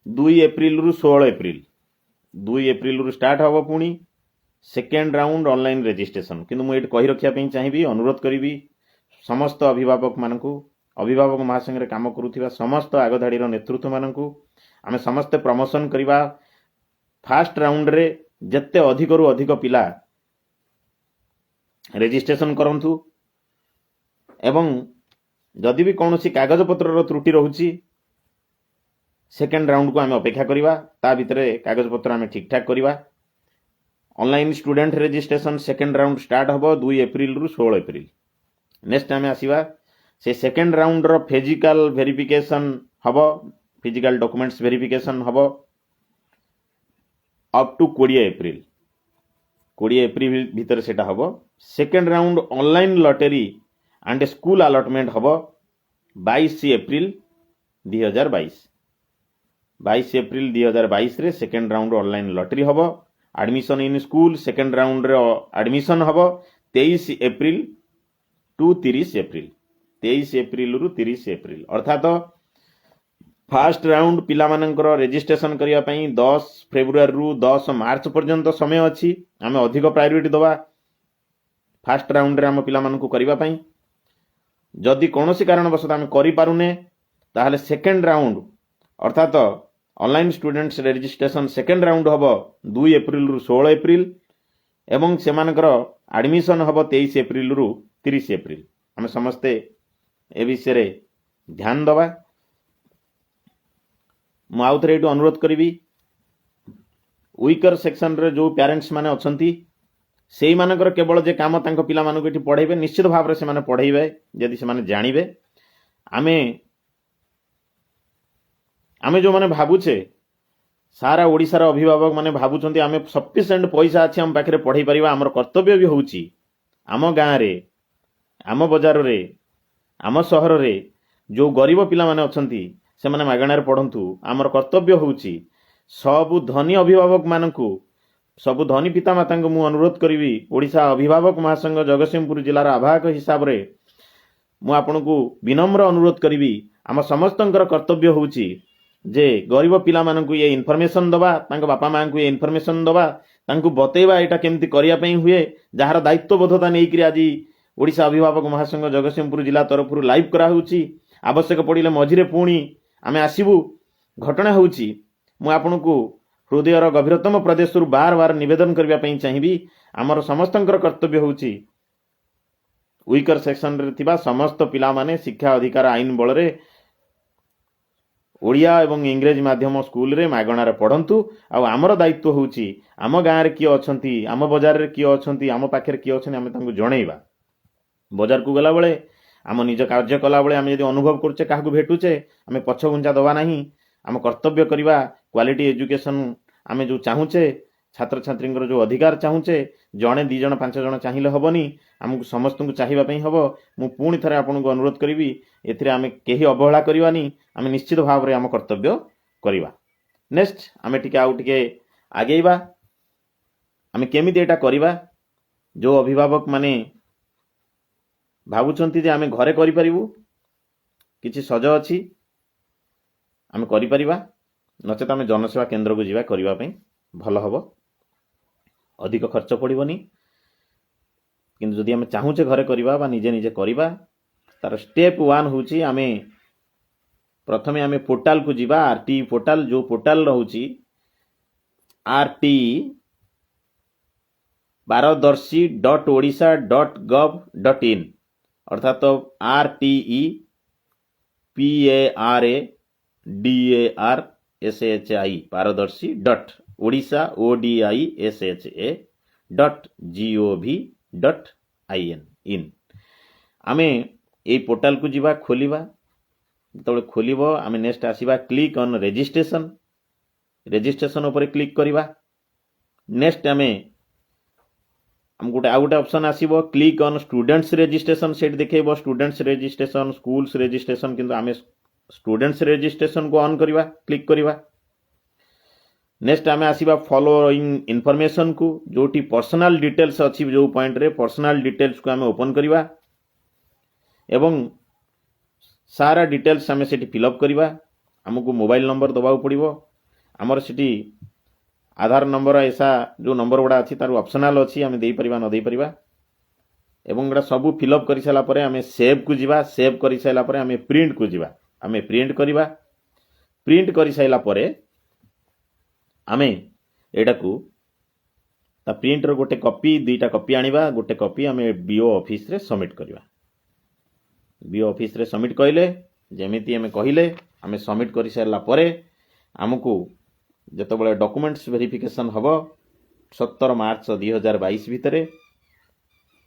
2 ଏପ୍ରିଲରୁ 16 ଏପ୍ରିଲ। 2 ଏପ୍ରିଲରୁ ଷ୍ଟାର୍ଟ ହେବ ପୁଣି ସେକେଣ୍ଡ ରାଉଣ୍ଡ ଅନଲାଇନ୍ ରେଜିଷ୍ଟ୍ରେସନ୍। କିନ୍ତୁ ମୁଁ ଏଇଠି କହି ରଖିବା ପାଇଁ ଚାହିଁବି, ଅନୁରୋଧ କରିବି ସମସ୍ତ ଅଭିଭାବକମାନଙ୍କୁ, ଅଭିଭାବକ ମହାସଂଘରେ କାମ କରୁଥିବା ସମସ୍ତ ଆଗଧାଡ଼ିର ନେତୃତ୍ୱମାନଙ୍କୁ, ଆମେ ସମସ୍ତେ ପ୍ରମୋସନ୍ କରିବା ଫାଷ୍ଟ ରାଉଣ୍ଡରେ ଯେତେ ଅଧିକରୁ ଅଧିକ ପିଲା ରେଜିଷ୍ଟ୍ରେସନ୍ କରନ୍ତୁ ଏବଂ ଯଦି ବି କୌଣସି କାଗଜପତ୍ରର ତ୍ରୁଟି ରହୁଛି, ସେକେଣ୍ଡ ରାଉଣ୍ଡକୁ ଆମେ ଅପେକ୍ଷା କରିବା। ତା ଭିତରେ କାଗଜପତ୍ର ଆମେ ଠିକ୍ଠାକ୍ କରିବା। Online student registration second round start ହେବ 2 ଏପ୍ରିଲରୁ 16 ଏପ୍ରିଲ। ନେକ୍ସଟ ଆମେ ଆସିବା, ସେ ସେକେଣ୍ଡ ରାଉଣ୍ଡର ଫିଜିକାଲ ଭେରିଫିକେସନ୍ ହେବ, ଫିଜିକାଲ ଡକୁମେଣ୍ଟସ୍ ଭେରିଫିକେସନ୍ ହେବ ଅପ୍ ଟୁ 20 ଏପ୍ରିଲ। 20 ଏପ୍ରିଲ ଭିତରେ ସେଇଟା ହେବ। Second round online lottery and school allotment ହେବ 22 ଏପ୍ରିଲ 2022। 22 ଏପ୍ରିଲ 2022ରେ ସେକେଣ୍ଡ ରାଉଣ୍ଡ ଅନଲାଇନ୍ ଲଟେରୀ ହେବ। ଆଡମିସନ୍ ଇନ୍ ସ୍କୁଲ, ସେକେଣ୍ଡ ରାଉଣ୍ଡରେ ଆଡମିସନ୍ ହେବ 23 ଏପ୍ରିଲ ଟୁ 30 ଏପ୍ରିଲ। 23 ଏପ୍ରିଲରୁ 30 ଏପ୍ରିଲ। ଅର୍ଥାତ ଫାଷ୍ଟ ରାଉଣ୍ଡ ପିଲାମାନଙ୍କର ରେଜିଷ୍ଟ୍ରେସନ କରିବା ପାଇଁ 10 ଫେବୃଆରୀରୁ 10 ମାର୍ଚ୍ଚ ପର୍ଯ୍ୟନ୍ତ ସମୟ ଅଛି। ଆମେ ଅଧିକ ପ୍ରାୟୋରିଟି ଦେବା ଫାଷ୍ଟ ରାଉଣ୍ଡରେ ଆମ ପିଲାମାନଙ୍କୁ କରିବା ପାଇଁ। ଯଦି କୌଣସି କାରଣବଶତଃ ଆମେ କରିପାରୁନେ, ତାହେଲେ ସେକେଣ୍ଡ ରାଉଣ୍ଡ, ଅର୍ଥାତ online students registration second round ହେବ 2 ଏପ୍ରିଲରୁ 16 ଏପ୍ରିଲ ଏବଂ ସେମାନଙ୍କର ଆଡମିସନ୍ ହେବ 23 ଏପ୍ରିଲରୁ 30 ଏପ୍ରିଲ। ଆମେ ସମସ୍ତେ ଏ ବିଷୟରେ ଧ୍ୟାନ ଦେବା। ମୁଁ ଆଉ ଥରେ ଏଇଠୁ ଅନୁରୋଧ କରିବି, ୱିକର ସେକ୍ସନରେ ଯେଉଁ ପ୍ୟାରେଣ୍ଟସ୍ ମାନେ ଅଛନ୍ତି, ସେଇମାନଙ୍କର କେବଳ ଯେ କାମ ତାଙ୍କ ପିଲାମାନଙ୍କୁ ଏଠି ପଢ଼େଇବେ, ନିଶ୍ଚିତ ଭାବରେ ସେମାନେ ପଢ଼େଇବେ ଯଦି ସେମାନେ ଜାଣିବେ। ଆମେ ଯେଉଁମାନେ ଭାବୁଛେ, ସାରା ଓଡ଼ିଶାର ଅଭିଭାବକ ମାନେ ଭାବୁଛନ୍ତି, ଆମେ ସଫିସିଏଣ୍ଟ ପଇସା ଅଛି ଆମ ପାଖରେ, ପଢ଼େଇ ପାରିବା, ଆମର କର୍ତ୍ତବ୍ୟ ବି ହେଉଛି ଆମ ଗାଁରେ, ଆମ ବଜାରରେ, ଆମ ସହରରେ ଯେଉଁ ଗରିବ ପିଲାମାନେ ଅଛନ୍ତି, ସେମାନେ ମାଗଣାରେ ପଢ଼ନ୍ତୁ। ଆମର କର୍ତ୍ତବ୍ୟ ହେଉଛି। ସବୁ ଧନୀ ଅଭିଭାବକମାନଙ୍କୁ, ସବୁ ଧନୀ ପିତାମାତାଙ୍କୁ ମୁଁ ଅନୁରୋଧ କରିବି, ଓଡ଼ିଶା ଅଭିଭାବକ ମହାସଂଘ ଜଗତସିଂହପୁର ଜିଲ୍ଲାର ଆବାହକ ହିସାବରେ ମୁଁ ଆପଣଙ୍କୁ ବିନମ୍ର ଅନୁରୋଧ କରିବି, ଆମ ସମସ୍ତଙ୍କର କର୍ତ୍ତବ୍ୟ ହେଉଛି ଯେ ଗରିବ ପିଲାମାନଙ୍କୁ ଏ ଇନଫର୍ମେସନ୍ ଦେବା, ତାଙ୍କ ବାପା ମାଆଙ୍କୁ ଏ ଇନଫର୍ମେସନ୍ ଦେବା, ତାଙ୍କୁ ବତେଇବା ଏଇଟା କେମିତି କରିବା ପାଇଁ ହୁଏ, ଯାହାର ଦାୟିତ୍ୱବୋଧତା ନେଇକରି ଆଜି ଓଡ଼ିଶା ଅଭିଭାବକ ମହାସଂଘ ଜଗତସିଂହପୁର ଜିଲ୍ଲା ତରଫରୁ ଲାଇଭ୍ କରାହେଉଛି। ଆବଶ୍ୟକ ପଡ଼ିଲେ ମଝିରେ ପୁଣି ଆମେ ଆସିବୁ। ଘଟଣା ହେଉଛି, ମୁଁ ଆପଣଙ୍କୁ ହୃଦୟର ଗଭୀରତମ ପ୍ରଦେଶରୁ ବାର ବାର ନିବେଦନ କରିବା ପାଇଁ ଚାହିଁବି, ଆମର ସମସ୍ତଙ୍କର କର୍ତ୍ତବ୍ୟ ହେଉଛି ୱିକର ସେକ୍ସନରେ ଥିବା ସମସ୍ତ ପିଲାମାନେ ଶିକ୍ଷା ଅଧିକାର ଆଇନ ବଳରେ ଓଡ଼ିଆ ଏବଂ ଇଂରେଜୀ ମାଧ୍ୟମ ସ୍କୁଲରେ ମାଗଣାରେ ପଢ଼ନ୍ତୁ। ଆଉ ଆମର ଦାୟିତ୍ୱ ହେଉଛି, ଆମ ଗାଁରେ କିଏ ଅଛନ୍ତି, ଆମ ବଜାରରେ କିଏ ଅଛନ୍ତି, ଆମ ପାଖରେ କିଏ ଅଛନ୍ତି, ଆମେ ତାଙ୍କୁ ଜଣେଇବା। ବଜାରକୁ ଗଲାବେଳେ, ଆମ ନିଜ କାର୍ଯ୍ୟ କଲାବେଳେ ଆମେ ଯଦି ଅନୁଭବ କରୁଛେ, କାହାକୁ ଭେଟୁଛେ, ଆମେ ପଛଘୁଞ୍ଚା ଦେବା ନାହିଁ। ଆମ କର୍ତ୍ତବ୍ୟ କରିବା। କ୍ୱାଲିଟି ଏଜୁକେସନ୍ ଆମେ ଯେଉଁ ଚାହୁଁଛେ, ଛାତ୍ରଛାତ୍ରୀଙ୍କର ଯେଉଁ ଅଧିକାର ଚାହୁଁଛେ, ଜଣେ, ଦୁଇ ଜଣ, ପାଞ୍ଚ ଜଣ ଚାହିଁଲେ ହେବନି, ଆମକୁ ସମସ୍ତଙ୍କୁ ଚାହିଁବା ପାଇଁ ହେବ। ମୁଁ ପୁଣି ଥରେ ଆପଣଙ୍କୁ ଅନୁରୋଧ କରିବି, ଏଥିରେ ଆମେ କେହି ଅବହେଳା କରିବାନି। ଆମେ ନିଶ୍ଚିତ ଭାବରେ ଆମ କର୍ତ୍ତବ୍ୟ କରିବା। ନେକ୍ସଟ ଆମେ ଟିକେ ଆଉ ଟିକେ ଆଗେଇବା। ଆମେ କେମିତି ଏଇଟା କରିବା? ଯେଉଁ ଅଭିଭାବକ ମାନେ ଭାବୁଛନ୍ତି ଯେ ଆମେ ଘରେ କରିପାରିବୁ, କିଛି ସଜ ଅଛି, ଆମେ କରିପାରିବା, ନଚେତ ଆମେ ଜନସେବା କେନ୍ଦ୍ରକୁ ଯିବା କରିବା ପାଇଁ, ଭଲ ହେବ, ଅଧିକ ଖର୍ଚ୍ଚ ପଡ଼ିବନି। କିନ୍ତୁ ଯଦି ଆମେ ଚାହୁଁଛେ ଘରେ କରିବା ବା ନିଜେ ନିଜେ କରିବା, ତାର ଷ୍ଟେପ୍ ୱାନ୍ ହେଉଛି ଆମେ ପ୍ରଥମେ ଆମେ ପୋର୍ଟାଲକୁ ଯିବା, ଆର୍ ଟି ପୋର୍ଟାଲ। ଯେଉଁ ପୋର୍ଟାଲ ରହୁଛି rteparadarshi.odisha.gov.in, ଅର୍ଥାତ RTEPARADARSHI Paradarshi dot Odisha ODISHA dot GOV dot IN in. ଆମେ ଏଇ ପୋର୍ଟାଲକୁ ଯିବା, ଖୋଲିବା। ଯେତେବେଳେ ଖୋଲିବ, ଆମେ ନେକ୍ସଟ ଆସିବା କ୍ଲିକ୍ ଅନ୍ ରେଜିଷ୍ଟ୍ରେସନ୍। ରେଜିଷ୍ଟ୍ରେସନ୍ ଉପରେ କ୍ଲିକ୍ କରିବା। ନେକ୍ସଟ ଆମକୁ ଗୋଟେ ଆଉ ଗୋଟେ ଅପସନ୍ ଆସିବ, କ୍ଲିକ୍ ଅନ୍ ଷ୍ଟୁଡେଣ୍ଟସ୍ ରେଜିଷ୍ଟ୍ରେସନ୍। ସେଇଠି ଦେଖେଇବ ଷ୍ଟୁଡେଣ୍ଟସ୍ ରେଜିଷ୍ଟ୍ରେସନ୍, ସ୍କୁଲ୍ସ ରେଜିଷ୍ଟ୍ରେସନ୍। କିନ୍ତୁ ଆମେ ଷ୍ଟୁଡେଣ୍ଟସ୍ ରେଜିଷ୍ଟ୍ରେସନ୍କୁ ଅନ୍ କରିବା, କ୍ଲିକ୍ କରିବା। ନେକ୍ସଟ ଆମେ ଆସିବା ଫଲୋଇଂ ଇନଫର୍ମେସନକୁ, ଯେଉଁଠି ପର୍ସନାଲ ଡିଟେଲ୍ସ ଅଛି। ଯେଉଁ ପଏଣ୍ଟରେ ପର୍ସନାଲ ଡିଟେଲ୍ସକୁ ଆମେ ଓପନ୍ କରିବା ଏବଂ ସାରା ଡିଟେଲ୍ସ ଆମେ ସେଠି ଫିଲ୍ଅପ୍ କରିବା। ଆମକୁ ମୋବାଇଲ ନମ୍ବର ଦେବାକୁ ପଡ଼ିବ। ଆମର ସେଠି ଆଧାର ନମ୍ବର, ଏସା ଯେଉଁ ନମ୍ବର ଗୁଡ଼ା ଅଛି, ତାର ଅପସନାଲ ଅଛି, ଆମେ ଦେଇପାରିବା, ନ ଦେଇପାରିବା। ଏବଂ ଏଗୁଡ଼ା ସବୁ ଫିଲ୍ଅପ୍ କରିସାରିଲା ପରେ ଆମେ ସେଭ୍କୁ ଯିବା। ସେଭ୍ କରିସାରିଲା ପରେ ଆମେ ପ୍ରିଣ୍ଟକୁ ଯିବା। ଆମେ ପ୍ରିଣ୍ଟ କରିବା। ପ୍ରିଣ୍ଟ କରିସାରିଲା ପରେ ଆମେ ଏଇଟାକୁ ତା ପ୍ରିଣ୍ଟର ଗୋଟେ କପି, ଦୁଇଟା କପି ଆଣିବା। ଗୋଟେ କପି ଆମେ ବିଓ ଅଫିସରେ ସବମିଟ୍ କରିବା। ବିଓ ଅଫିସରେ ସବମିଟ୍ କହିଲେ, ଯେମିତି ଆମେ କହିଲେ, ଆମେ ସବମିଟ୍ କରିସାରିଲା ପରେ ଆମକୁ ଯେତେବେଳେ ଡକୁମେଣ୍ଟସ୍ ଭେରିଫିକେସନ୍ ହେବ 17 ମାର୍ଚ୍ଚ 2022 ଭିତରେ,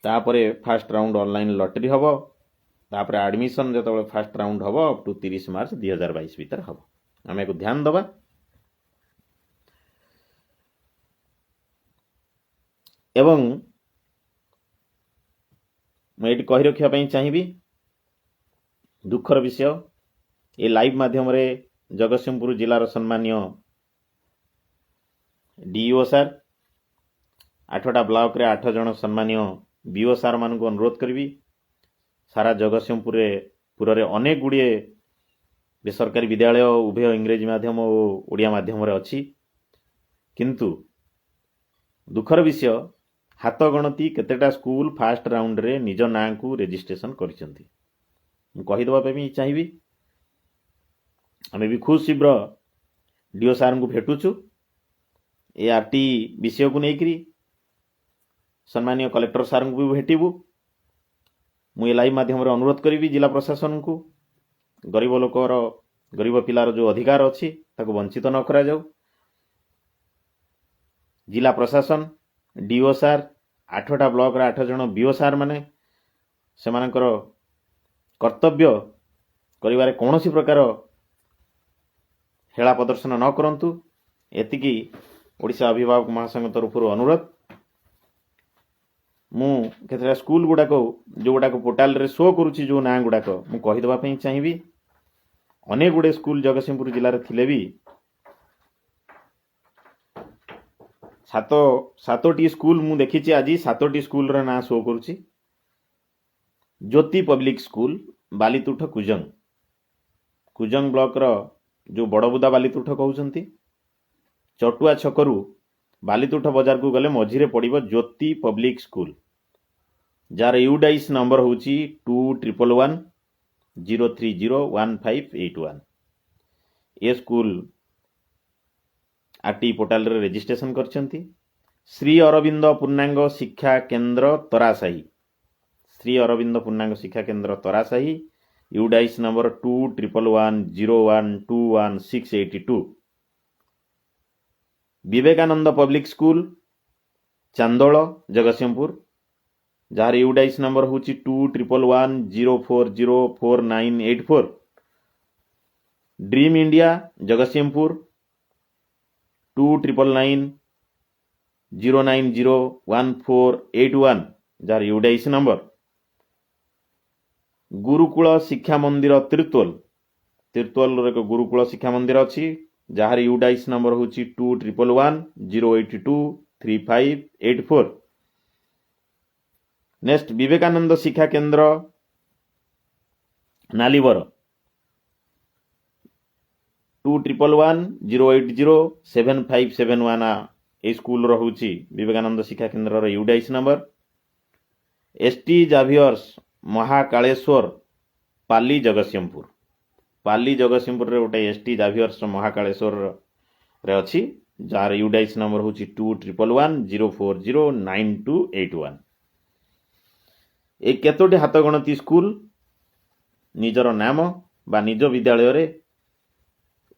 ତାପରେ ଫାଷ୍ଟ ରାଉଣ୍ଡ ଅନଲାଇନ୍ ଲଟେରୀ ହେବ। ତାପରେ ଆଡ଼ମିସନ୍ ଯେତେବେଳେ ଫାଷ୍ଟ ରାଉଣ୍ଡ ହେବ, ଅପ୍ ଟୁ 30 ମାର୍ଚ୍ଚ 2022 ଭିତରେ ହେବ। ଆମେ ଏହାକୁ ଧ୍ୟାନ ଦେବା। ଏବଂ ମୁଁ ଏଇଠି କହି ରଖିବା ପାଇଁ ଚାହିଁବି, ଦୁଃଖର ବିଷୟ, ଏ ଲାଇଭ୍ ମାଧ୍ୟମରେ ଜଗତସିଂହପୁର ଜିଲ୍ଲାର ସମ୍ମାନୀୟ ଡିଇଓ ସାର୍, ଆଠଟା ବ୍ଲକରେ ଆଠ ଜଣ ସମ୍ମାନୀୟ ବିଓ ସାର୍ମାନଙ୍କୁ ଅନୁରୋଧ କରିବି। ସାରା ଜଗତସିଂହପୁରରେ ପୁରରେ ଅନେକ ଗୁଡ଼ିଏ ବେସରକାରୀ ବିଦ୍ୟାଳୟ ଉଭୟ ଇଂରେଜୀ ମାଧ୍ୟମ ଓ ଓଡ଼ିଆ ମାଧ୍ୟମରେ ଅଛି। କିନ୍ତୁ ଦୁଃଖର ବିଷୟ, ହାତ ଗଣତି କେତେଟା ସ୍କୁଲ ଫାଷ୍ଟ ରାଉଣ୍ଡରେ ନିଜ ନାଁକୁ ରେଜିଷ୍ଟ୍ରେସନ କରିଛନ୍ତି। ମୁଁ କହିଦେବା ପାଇଁ ବି ଚାହିଁବି, ଆମେ ବି ଖୁବ୍ ଶୀଘ୍ର ଡିଓ ସାର୍ଙ୍କୁ ଭେଟୁଛୁ ଏ ଆର୍ ଟି ବିଷୟକୁ ନେଇକରି। ସମ୍ମାନୀୟ କଲେକ୍ଟର ସାର୍ଙ୍କୁ ବି ଭେଟିବୁ। ମୁଁ ଏ ଲାଇଭ୍ ମାଧ୍ୟମରେ ଅନୁରୋଧ କରିବି ଜିଲ୍ଲା ପ୍ରଶାସନକୁ, ଗରିବ ଲୋକର, ଗରିବ ପିଲାର ଯେଉଁ ଅଧିକାର ଅଛି, ତାକୁ ବଞ୍ଚିତ ନ କରାଯାଉ। ଜିଲ୍ଲା ପ୍ରଶାସନ, ଡିଓ ସାର୍, ଆଠଟା ବ୍ଲକର ଆଠ ଜଣ ବିଓ ସାର୍ ମାନେ ସେମାନଙ୍କର କର୍ତ୍ତବ୍ୟ କରିବାରେ କୌଣସି ପ୍ରକାର ହେଳା ପ୍ରଦର୍ଶନ ନ କରନ୍ତୁ, ଏତିକି ଓଡ଼ିଶା ଅଭିଭାବକ ମହାସଂଘ ତରଫରୁ ଅନୁରୋଧ। ମୁଁ କେତେଟା ସ୍କୁଲ ଗୁଡ଼ାକ, ଯେଉଁଗୁଡ଼ାକ ପୋର୍ଟାଲରେ ଶୋ କରୁଛି ଯେଉଁ ନାଁ ଗୁଡ଼ାକ, ମୁଁ କହିଦେବା ପାଇଁ ଚାହିଁବି। ଅନେକ ଗୁଡ଼ିଏ ସ୍କୁଲ ଜଗତସିଂହପୁର ଜିଲ୍ଲାରେ ଥିଲେ ବି ସାତୋଟି ସ୍କୁଲ ମୁଁ ଦେଖିଛି ଆଜି, ସାତୋଟି ସ୍କୁଲର ନାଁ ଶୋ କରୁଛି। Jyoti public school, Balituth, Kujang. କୁଜଙ୍ଗ ବ୍ଲକର ଯେଉଁ ବଡ଼ବୁଦା ବାଲିତୁଠ କହୁଛନ୍ତି, ଚଟୁଆ ଛକରୁ ବାଲିତୁଠ ବଜାରକୁ ଗଲେ ମଝିରେ ପଡ଼ିବ ଜ୍ୟୋତି ପବ୍ଲିକ ସ୍କୁଲ, ଯାହାର ୟୁଡାଇସ୍ ନମ୍ବର ହେଉଛି 2111 030 1581। ଏ ସ୍କୁଲ ଆର୍ ଟି ପୋର୍ଟାଲରେ ରେଜିଷ୍ଟ୍ରେସନ କରିଛନ୍ତି। ଶ୍ରୀ ଅରବିନ୍ଦ ପୂର୍ଣ୍ଣାଙ୍ଗ ଶିକ୍ଷା କେନ୍ଦ୍ର, ତରାସାହି। ଶ୍ରୀ ଅରବିନ୍ଦ ପୂର୍ଣ୍ଣାଙ୍ଗ ଶିକ୍ଷା କେନ୍ଦ୍ର, Tarasahi, UDISE number 2111 012 1682। Vivekananda public school, Chandol, Jagatsinghpur, ଯାହାର ୟୁଡାଇସ୍ ନମ୍ବର ହେଉଛି 2111 040 4984। Dream India, Jagatsinghpur, 2999 090 1481, ଯାହାର ୟୁଡାଇସ୍ ନମ୍ବର। ଗୁରୁକୁଳ ଶିକ୍ଷା ମନ୍ଦିର, ତିର୍ତ୍ତୋଲ। ତିର୍ତ୍ତୋଲର ଏକ ଗୁରୁକୁଳ ଶିକ୍ଷା ମନ୍ଦିର ଅଛି, ଯାହାର ୟୁଡାଇସ୍ ନମ୍ବର ହେଉଛି 2111 082 3584। ନେକ୍ସଟ, ବିବେକାନନ୍ଦ ଶିକ୍ଷା କେନ୍ଦ୍ର, ନାଲିବର, 2111 080 7571। ଏଇ ସ୍କୁଲର ହେଉଛି ବିବେକାନନ୍ଦ ଶିକ୍ଷା କେନ୍ଦ୍ରର UDISE number. S T Xavier's, Mahakaleswar, Pali, Jagatsinghpur. Pali, ଜଗତସିଂହପୁରରେ ଗୋଟେ ଏସ୍ ଟି ଜାଭିୟର୍ସ ମହାକାଳେଶ୍ୱରରେ ଅଛି, ଯାହାର ୟୁଡାଇସ୍ ନମ୍ବର ହେଉଛି 2111 040 9281। ଏଇ କେତୋଟି ହାତ ଗଣତି ସ୍କୁଲ ନିଜର ନାମ ବା ନିଜ ବିଦ୍ୟାଳୟରେ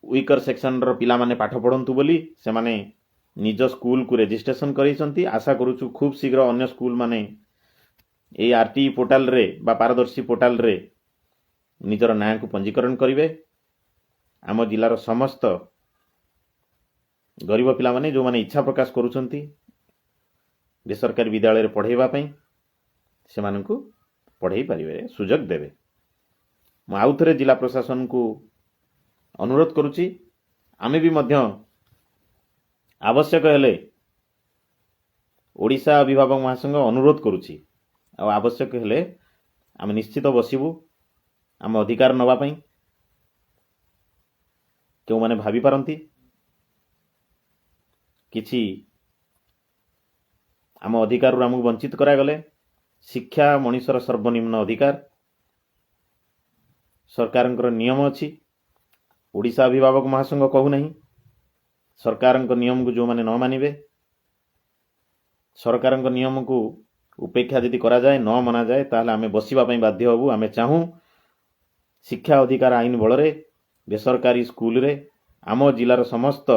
ୱିକର ସେକ୍ସନର ପିଲାମାନେ ପାଠ ପଢ଼ନ୍ତୁ ବୋଲି ସେମାନେ ନିଜ ସ୍କୁଲକୁ ରେଜିଷ୍ଟ୍ରେସନ କରାଇଛନ୍ତି। ଆଶା କରୁଛୁ, ଖୁବ୍ ଶୀଘ୍ର ଅନ୍ୟ ସ୍କୁଲମାନେ ଏଇ ଆର୍ ଟି ପୋର୍ଟାଲରେ ବା ପାରଦର୍ଶୀ ପୋର୍ଟାଲରେ ନିଜର ନାଁକୁ ପଞ୍ଜୀକରଣ କରିବେ। ଆମ ଜିଲ୍ଲାର ସମସ୍ତ ଗରିବ ପିଲାମାନେ, ଯେଉଁମାନେ ଇଚ୍ଛା ପ୍ରକାଶ କରୁଛନ୍ତି ବେସରକାରୀ ବିଦ୍ୟାଳୟରେ ପଢ଼ାଇବା ପାଇଁ, ସେମାନଙ୍କୁ ପଢ଼େଇ ପାରିବେ, ସୁଯୋଗ ଦେବେ। ମୁଁ ଆଉ ଥରେ ଜିଲ୍ଲା ପ୍ରଶାସନକୁ ଅନୁରୋଧ କରୁଛି। ଆମେ ବି ମଧ୍ୟ ଆବଶ୍ୟକ ହେଲେ ଓଡ଼ିଶା ଅଭିଭାବକ ମହାସଂଘ ଅନୁରୋଧ କରୁଛି, ଆଉ ଆବଶ୍ୟକ ହେଲେ ଆମେ ନିଶ୍ଚିତ ବସିବୁ ଆମ ଅଧିକାର ନେବା ପାଇଁ। କେଉଁମାନେ ଭାବିପାରନ୍ତି କିଛି ଆମ ଅଧିକାରରୁ ଆମକୁ ବଞ୍ଚିତ କରାଗଲେ, ଶିକ୍ଷା ମଣିଷର ସର୍ବନିମ୍ନ ଅଧିକାର, ସରକାରଙ୍କର ନିୟମ ଅଛି, ଓଡ଼ିଶା ଅଭିଭାବକ ମହାସଂଘ କହୁନାହିଁ। ସରକାରଙ୍କ ନିୟମକୁ ଯେଉଁମାନେ ନ ମାନିବେ, ସରକାରଙ୍କ ନିୟମକୁ ଉପେକ୍ଷା ଯଦି କରାଯାଏ, ନ ମନାଯାଏ, ତାହେଲେ ଆମେ ବସିବା ପାଇଁ ବାଧ୍ୟ ହେବୁ। ଆମେ ଚାହୁଁ ଶିକ୍ଷା ଅଧିକାର ଆଇନ ବଳରେ ବେସରକାରୀ ସ୍କୁଲରେ ଆମ ଜିଲ୍ଲାର ସମସ୍ତ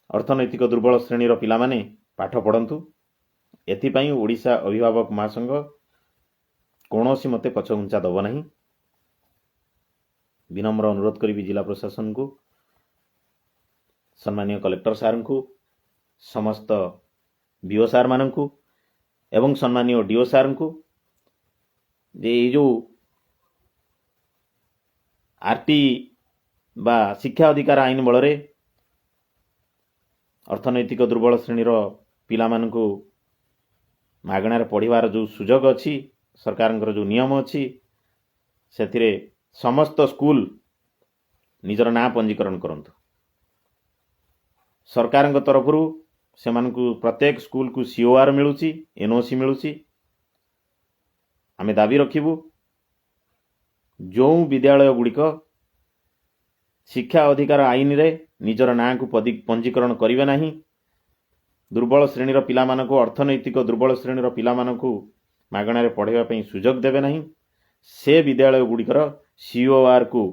ଅର୍ଥନୈତିକ ଦୁର୍ବଳ ଶ୍ରେଣୀର ପିଲାମାନେ ପାଠ ପଢ଼ନ୍ତୁ। ଏଥିପାଇଁ ଓଡ଼ିଶା ଅଭିଭାବକ ମହାସଂଘ କୌଣସି ମତେ ପଛଘୁଞ୍ଚା ଦେବ ନାହିଁ। ବିନମ୍ର ଅନୁରୋଧ କରିବି ଜିଲ୍ଲା ପ୍ରଶାସନକୁ, ସମ୍ମାନୀୟ କଲେକ୍ଟର ସାର୍ଙ୍କୁ, ସମସ୍ତ ବିଓ ସାର୍ମାନଙ୍କୁ ଏବଂ ସମ୍ମାନୀୟ ଡିଓ ସାର୍ଙ୍କୁ ଯେ ଏଇ ଯେଉଁ ଆର୍ ଟି ବା ଶିକ୍ଷା ଅଧିକାର ଆଇନ ବଳରେ ଅର୍ଥନୈତିକ ଦୁର୍ବଳ ଶ୍ରେଣୀର ପିଲାମାନଙ୍କୁ ମାଗଣାରେ ପଢ଼ିବାର ଯେଉଁ ସୁଯୋଗ ଅଛି, ସରକାରଙ୍କର ଯେଉଁ ନିୟମ ଅଛି, ସେଥିରେ ସମସ୍ତ ସ୍କୁଲ ନିଜର ନାଁ ପଞ୍ଜୀକରଣ କରନ୍ତୁ। ସରକାରଙ୍କ ତରଫରୁ ସେମାନଙ୍କୁ ପ୍ରତ୍ୟେକ ସ୍କୁଲକୁ ସିଓଆର୍ ମିଳୁଛି, ଏନ୍ଓସି ମିଳୁଛି। ଆମେ ଦାବି ରଖିବୁ, ଯେଉଁ ବିଦ୍ୟାଳୟ ଗୁଡ଼ିକ ଶିକ୍ଷା ଅଧିକାର ଆଇନରେ ନିଜର ନାଁକୁ ପଞ୍ଜୀକରଣ କରିବେ ନାହିଁ, ଦୁର୍ବଳ ଶ୍ରେଣୀର ପିଲାମାନଙ୍କୁ, ଅର୍ଥନୈତିକ ଦୁର୍ବଳ ଶ୍ରେଣୀର ପିଲାମାନଙ୍କୁ ମାଗଣାରେ ପଢ଼ାଇବା ପାଇଁ ସୁଯୋଗ ଦେବେ ନାହିଁ, ସେ ବିଦ୍ୟାଳୟ ଗୁଡ଼ିକର ସିଓଆର୍କୁ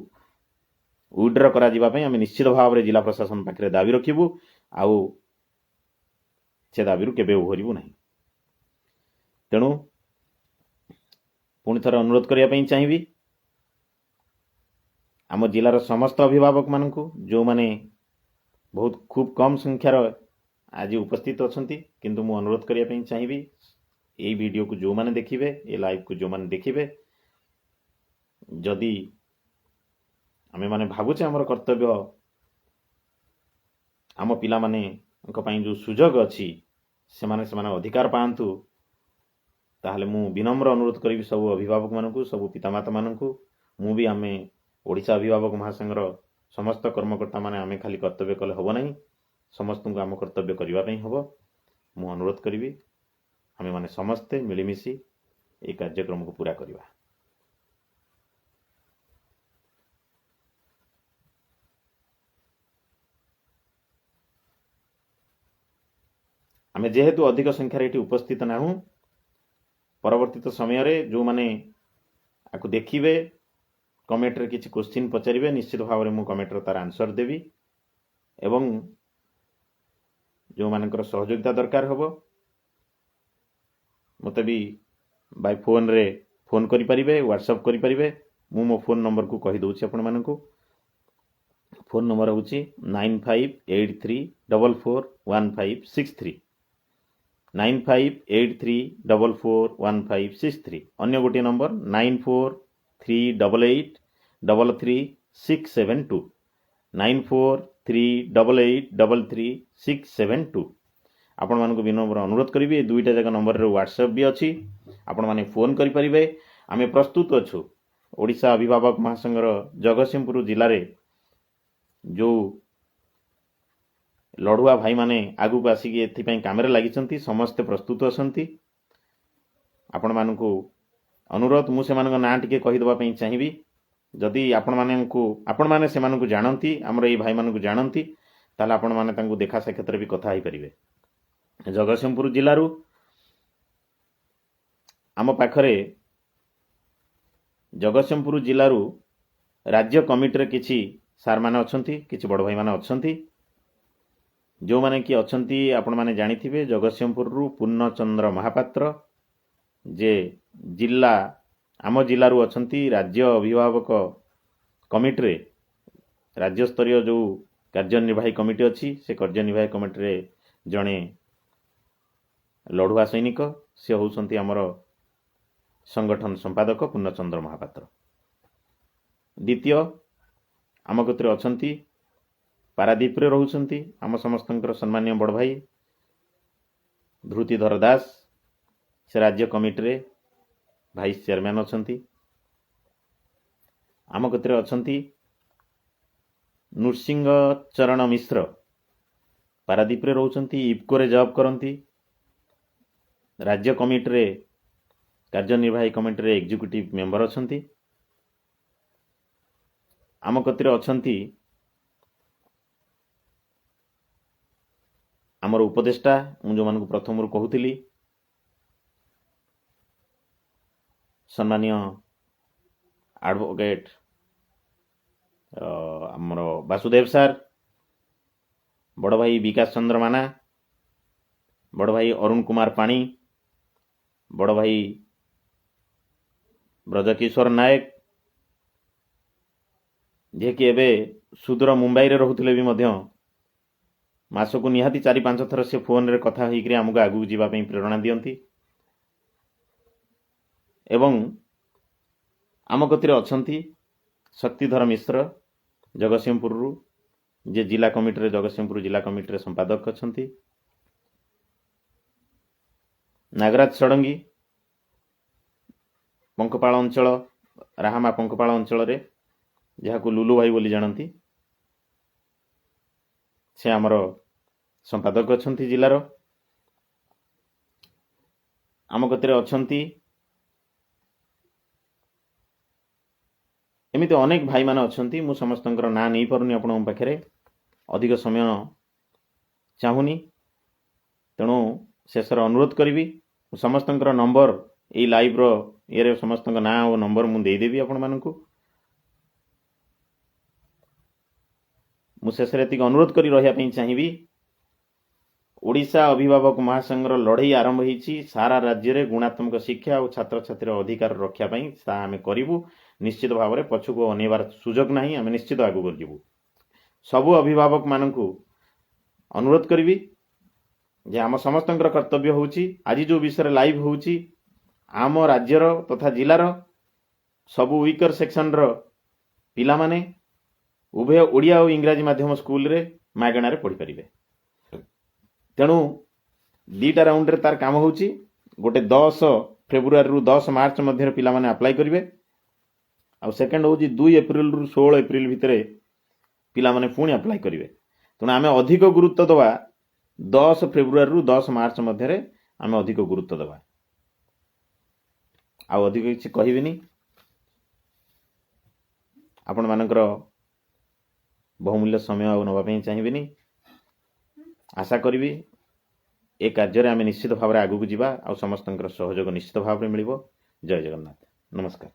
ୱିଡ୍ର କରାଯିବା ପାଇଁ ଆମେ ନିଶ୍ଚିତ ଭାବରେ ଜିଲ୍ଲା ପ୍ରଶାସନ ପାଖରେ ଦାବି ରଖିବୁ ଆଉ ସେ ଦାବିରୁ କେବେ ଓହରିବୁ ନାହିଁ। ତେଣୁ ପୁଣି ଥରେ ଅନୁରୋଧ କରିବା ପାଇଁ ଚାହିଁବି ଆମ ଜିଲ୍ଲାର ସମସ୍ତ ଅଭିଭାବକମାନଙ୍କୁ, ଯେଉଁମାନେ ବହୁତ ଖୁବ୍ କମ୍ ସଂଖ୍ୟାର ଆଜି ଉପସ୍ଥିତ ଅଛନ୍ତି, କିନ୍ତୁ ମୁଁ ଅନୁରୋଧ କରିବା ପାଇଁ ଚାହିଁବି, ଏଇ ଭିଡ଼ିଓକୁ ଯେଉଁମାନେ ଦେଖିବେ, ଏ ଲାଇଭକୁ ଯେଉଁମାନେ ଦେଖିବେ, ଯଦି ଆମେମାନେ ଭାବୁଛେ ଆମର କର୍ତ୍ତବ୍ୟ, ଆମ ପିଲାମାନଙ୍କ ପାଇଁ ଯେଉଁ ସୁଯୋଗ ଅଛି, ସେମାନେ ସେମାନେ ଅଧିକାର ପାଆନ୍ତୁ, ତାହେଲେ ମୁଁ ବିନମ୍ର ଅନୁରୋଧ କରିବି ସବୁ ଅଭିଭାବକମାନଙ୍କୁ, ସବୁ ପିତାମାତାମାନଙ୍କୁ। ମୁଁ ବି, ଆମେ ଓଡ଼ିଶା ଅଭିଭାବକ ମହାସଂଘର ସମସ୍ତ କର୍ମକର୍ତ୍ତାମାନେ, ଆମେ ଖାଲି କର୍ତ୍ତବ୍ୟ କଲେ ହେବ ନାହିଁ, ସମସ୍ତଙ୍କୁ ଆମ କର୍ତ୍ତବ୍ୟ କରିବା ପାଇଁ ହେବ। ମୁଁ ଅନୁରୋଧ କରିବି, ଆମେମାନେ ସମସ୍ତେ ମିଳିମିଶି ଏହି କାର୍ଯ୍ୟକ୍ରମକୁ ପୂରା କରିବା। ଆମେ ଯେହେତୁ ଅଧିକ ସଂଖ୍ୟାରେ ଏଠି ଉପସ୍ଥିତ ନାହୁଁ, ପରବର୍ତ୍ତିତ ସମୟରେ ଯେଉଁମାନେ ଆକୁ ଦେଖିବେ, କମେଣ୍ଟରେ କିଛି କୋଶ୍ଚିନ୍ ପଚାରିବେ, ନିଶ୍ଚିତ ଭାବରେ ମୁଁ କମେଣ୍ଟର ତାର ଆନ୍ସର ଦେବି ଏବଂ ଯେଉଁମାନଙ୍କର ସହଯୋଗିତା ଦରକାର ହେବ, ମୋତେ ବି ବାଇ ଫୋନ୍ରେ ଫୋନ୍ କରିପାରିବେ, ହ୍ୱାଟ୍ସଆପ୍ କରିପାରିବେ। ମୁଁ ମୋ ଫୋନ୍ ନମ୍ବରକୁ କହିଦେଉଛି ଆପଣମାନଙ୍କୁ। ଫୋନ୍ ନମ୍ବର ହେଉଛି 9583441563, 9583441563। ଅନ୍ୟ ଗୋଟିଏ ନମ୍ବର 9438833672, 9438833672। ଆପଣମାନଙ୍କୁ ବିନମ୍ର ଅନୁରୋଧ କରିବି, ଏ ଦୁଇଟା ଯାକ ନମ୍ବରରେ ହ୍ୱାଟ୍ସଆପ୍ ବି ଅଛି, ଆପଣମାନେ ଫୋନ୍ କରିପାରିବେ। ଆମେ ପ୍ରସ୍ତୁତ ଅଛୁ। ଓଡ଼ିଶା ଅଭିଭାବକ ମହାସଂଘର ଜଗତସିଂହପୁର ଜିଲ୍ଲାରେ ଯେଉଁ ଲଢ଼ୁଆ ଭାଇମାନେ ଆଗକୁ ଆସିକି ଏଥିପାଇଁ କାମରେ ଲାଗିଛନ୍ତି, ସମସ୍ତେ ପ୍ରସ୍ତୁତ ଅଛନ୍ତି। ଆପଣମାନଙ୍କୁ ଅନୁରୋଧ, ମୁଁ ସେମାନଙ୍କ ନାଁ ଟିକେ କହିଦେବା ପାଇଁ ଚାହିଁବି। ଯଦି ଆପଣମାନେ ସେମାନଙ୍କୁ ଜାଣନ୍ତି, ଆମର ଏଇ ଭାଇମାନଙ୍କୁ ଜାଣନ୍ତି, ତାହେଲେ ଆପଣମାନେ ତାଙ୍କୁ ଦେଖା ସାକ୍ଷାତରେ ବି କଥା ହେଇପାରିବେ। ଜଗତସିଂହପୁର ଜିଲ୍ଲାରୁ ଆମ ପାଖରେ ଜଗତସିଂହପୁର ଜିଲ୍ଲାରୁ ରାଜ୍ୟ କମିଟିରେ କିଛି ସାର୍ମାନେ ଅଛନ୍ତି, କିଛି ବଡ଼ ଭାଇମାନେ ଅଛନ୍ତି। ଯେଉଁମାନେ କି ଅଛନ୍ତି, ଆପଣମାନେ ଜାଣିଥିବେ, ଜଗତସିଂହପୁରରୁ ପୂର୍ଣ୍ଣଚନ୍ଦ୍ର ମହାପାତ୍ର, ଯେ ଜିଲ୍ଲା ଆମ ଜିଲ୍ଲାରୁ ଅଛନ୍ତି ରାଜ୍ୟ ଅଭିଭାବକ କମିଟିରେ। ରାଜ୍ୟସ୍ତରୀୟ ଯେଉଁ କାର୍ଯ୍ୟନିର୍ବାହୀ କମିଟି ଅଛି, ସେ କାର୍ଯ୍ୟନିର୍ବାହୀ କମିଟିରେ ଜଣେ ଲଢ଼ୁଆ ସୈନିକ, ସେ ହେଉଛନ୍ତି ଆମର ସଂଗଠନ ସମ୍ପାଦକ ପୂର୍ଣ୍ଣଚନ୍ଦ୍ର ମହାପାତ୍ର। ଦ୍ୱିତୀୟ ଆମ କତିରେ ଅଛନ୍ତି ପାରାଦୀପରେ ରହୁଛନ୍ତି ଆମ ସମସ୍ତଙ୍କର ସମ୍ମାନୀୟ ବଡ଼ ଭାଇ ଧୃତିଧର ଦାସ, ସେ ରାଜ୍ୟ କମିଟିରେ ଭାଇସ୍ ଚେୟାରମ୍ୟାନ୍ ଅଛନ୍ତି। ଆମ କତିରେ ଅଛନ୍ତି ନୃସିଂହ ଚରଣ ମିଶ୍ର, ପାରାଦୀପରେ ରହୁଛନ୍ତି, ଇଫ୍କୋରେ ଜବ୍ କରନ୍ତି, ରାଜ୍ୟ କମିଟିରେ କାର୍ଯ୍ୟନିର୍ବାହୀ କମିଟିରେ ଏକ୍ଜିକ୍ୟୁଟିଭ୍ ମେମ୍ବର ଅଛନ୍ତି। ଆମ କତିରେ ଅଛନ୍ତି ଆମର ଉପଦେଷ୍ଟା, ମୁଁ ଯେଉଁମାନଙ୍କୁ ପ୍ରଥମରୁ କହୁଥିଲି, ସମ୍ମାନୀୟ ଆଡ଼ଭୋକେଟ୍ ଆମର ବାସୁଦେବ ସାର୍, ବଡ଼ ଭାଇ ବିକାଶ ଚନ୍ଦ୍ର ମାନା, ବଡ଼ ଭାଇ ଅରୁଣ କୁମାର ପାଣି, ବଡ଼ ଭାଇ ବ୍ରଜକିଶୋର ନାୟକ, ଯିଏକି ଏବେ ସୁଦୂର ମୁମ୍ବାଇରେ ରହୁଥିଲେ ବି ମଧ୍ୟ ମାସକୁ ନିହାତି 4-5 ଥର ସେ ଫୋନରେ କଥା ହୋଇକରି ଆମକୁ ଆଗକୁ ଯିବା ପାଇଁ ପ୍ରେରଣା ଦିଅନ୍ତି। ଏବଂ ଆମ କତିରେ ଅଛନ୍ତି ଶକ୍ତିଧର ମିଶ୍ର ଜଗତସିଂହପୁରରୁ, ଯେ ଜିଲ୍ଲା କମିଟିରେ ଜଗତସିଂହପୁର ଜିଲ୍ଲା କମିଟିରେ ସମ୍ପାଦକ ଅଛନ୍ତି। ନାଗରାଜ ଷଡ଼ଙ୍ଗୀ ପଙ୍କପାଳ ଅଞ୍ଚଳ, ରାହାମା ପଙ୍କପାଳ ଅଞ୍ଚଳରେ, ଯାହାକୁ ଲୁଲୁ ଭାଇ ବୋଲି ଜାଣନ୍ତି, ସେ ଆମର ସମ୍ପାଦକ ଅଛନ୍ତି ଜିଲ୍ଲାର। ଆମ କତିରେ ଅଛନ୍ତି ଏମିତି ଅନେକ ଭାଇମାନେ ଅଛନ୍ତି, ମୁଁ ସମସ୍ତଙ୍କର ନାଁ ନେଇପାରୁନି ଆପଣଙ୍କ ପାଖରେ, ଅଧିକ ସମୟ ଚାହୁଁନି। ତେଣୁ ଶେଷରେ ଅନୁରୋଧ କରିବି, ମୁଁ ସମସ୍ତଙ୍କର ନମ୍ବର ଏଇ ଲାଇଭ୍ର ଇଏରେ ସମସ୍ତଙ୍କ ନାଁ ଓ ନମ୍ବର ମୁଁ ଦେଇଦେବି ଆପଣମାନଙ୍କୁ। ମୁଁ ଶେଷରେ ଏତିକି ଅନୁରୋଧ କରି ରହିବା ପାଇଁ ଚାହିଁବି, ଓଡ଼ିଶା ଅଭିଭାବକ ମହାସଂଘର ଲଢ଼େଇ ଆରମ୍ଭ ହେଇଛି ସାରା ରାଜ୍ୟରେ ଗୁଣାତ୍ମକ ଶିକ୍ଷା ଓ ଛାତ୍ରଛାତ୍ରୀର ଅଧିକାର ରକ୍ଷା ପାଇଁ। ତାହା ଆମେ କରିବୁ ନିଶ୍ଚିତ ଭାବରେ, ପଛକୁ ଅନେଇବାର ସୁଯୋଗ ନାହିଁ, ଆମେ ନିଶ୍ଚିତ ଆଗକୁ ଯିବୁ। ସବୁ ଅଭିଭାବକମାନଙ୍କୁ ଅନୁରୋଧ କରିବି ଯେ ଆମ ସମସ୍ତଙ୍କର କର୍ତ୍ତବ୍ୟ ହେଉଛି, ଆଜି ଯେଉଁ ବିଷୟରେ ଲାଇଭ୍ ହେଉଛି, ଆମ ରାଜ୍ୟର ତଥା ଜିଲ୍ଲାର ସବୁ ୱିକର ସେକ୍ସନର ପିଲାମାନେ ଉଭୟ ଓଡ଼ିଆ ଓ ଇଂରାଜୀ ମାଧ୍ୟମ ସ୍କୁଲରେ ମାଗଣାରେ ପଢ଼ିପାରିବେ। ତେଣୁ 2ଟା ରାଉଣ୍ଡରେ ତାର କାମ ହେଉଛି। ଗୋଟେ 10 ଫେବୃଆରୀରୁ 10 ମାର୍ଚ୍ଚ ମଧ୍ୟରେ ପିଲାମାନେ ଆପ୍ଲାଏ କରିବେ, ଆଉ ସେକେଣ୍ଡ ହେଉଛି 2 ଏପ୍ରିଲରୁ 16 ଏପ୍ରିଲ ଭିତରେ ପିଲାମାନେ ପୁଣି ଆପ୍ଲାଏ କରିବେ। ତେଣୁ ଆମେ ଅଧିକ ଗୁରୁତ୍ୱ ଦେବା 10 ଫେବୃଆରୀରୁ 10 ମାର୍ଚ୍ଚ ମଧ୍ୟରେ ଆମେ ଅଧିକ ଗୁରୁତ୍ୱ ଦେବା। ଆଉ ଅଧିକ କିଛି କହିବିନି, ଆପଣମାନଙ୍କର ବହୁମୂଲ୍ୟ ସମୟ ଆଉ ନେବା ପାଇଁ ଚାହିଁବିନି। ଆଶା କରିବି ଏ କାର୍ଯ୍ୟରେ ଆମେ ନିଶ୍ଚିତ ଭାବରେ ଆଗକୁ ଯିବା ଆଉ ସମସ୍ତଙ୍କର ସହଯୋଗ ନିଶ୍ଚିତ ଭାବରେ ମିଳିବ। ଜୟ ଜଗନ୍ନାଥ, ନମସ୍କାର।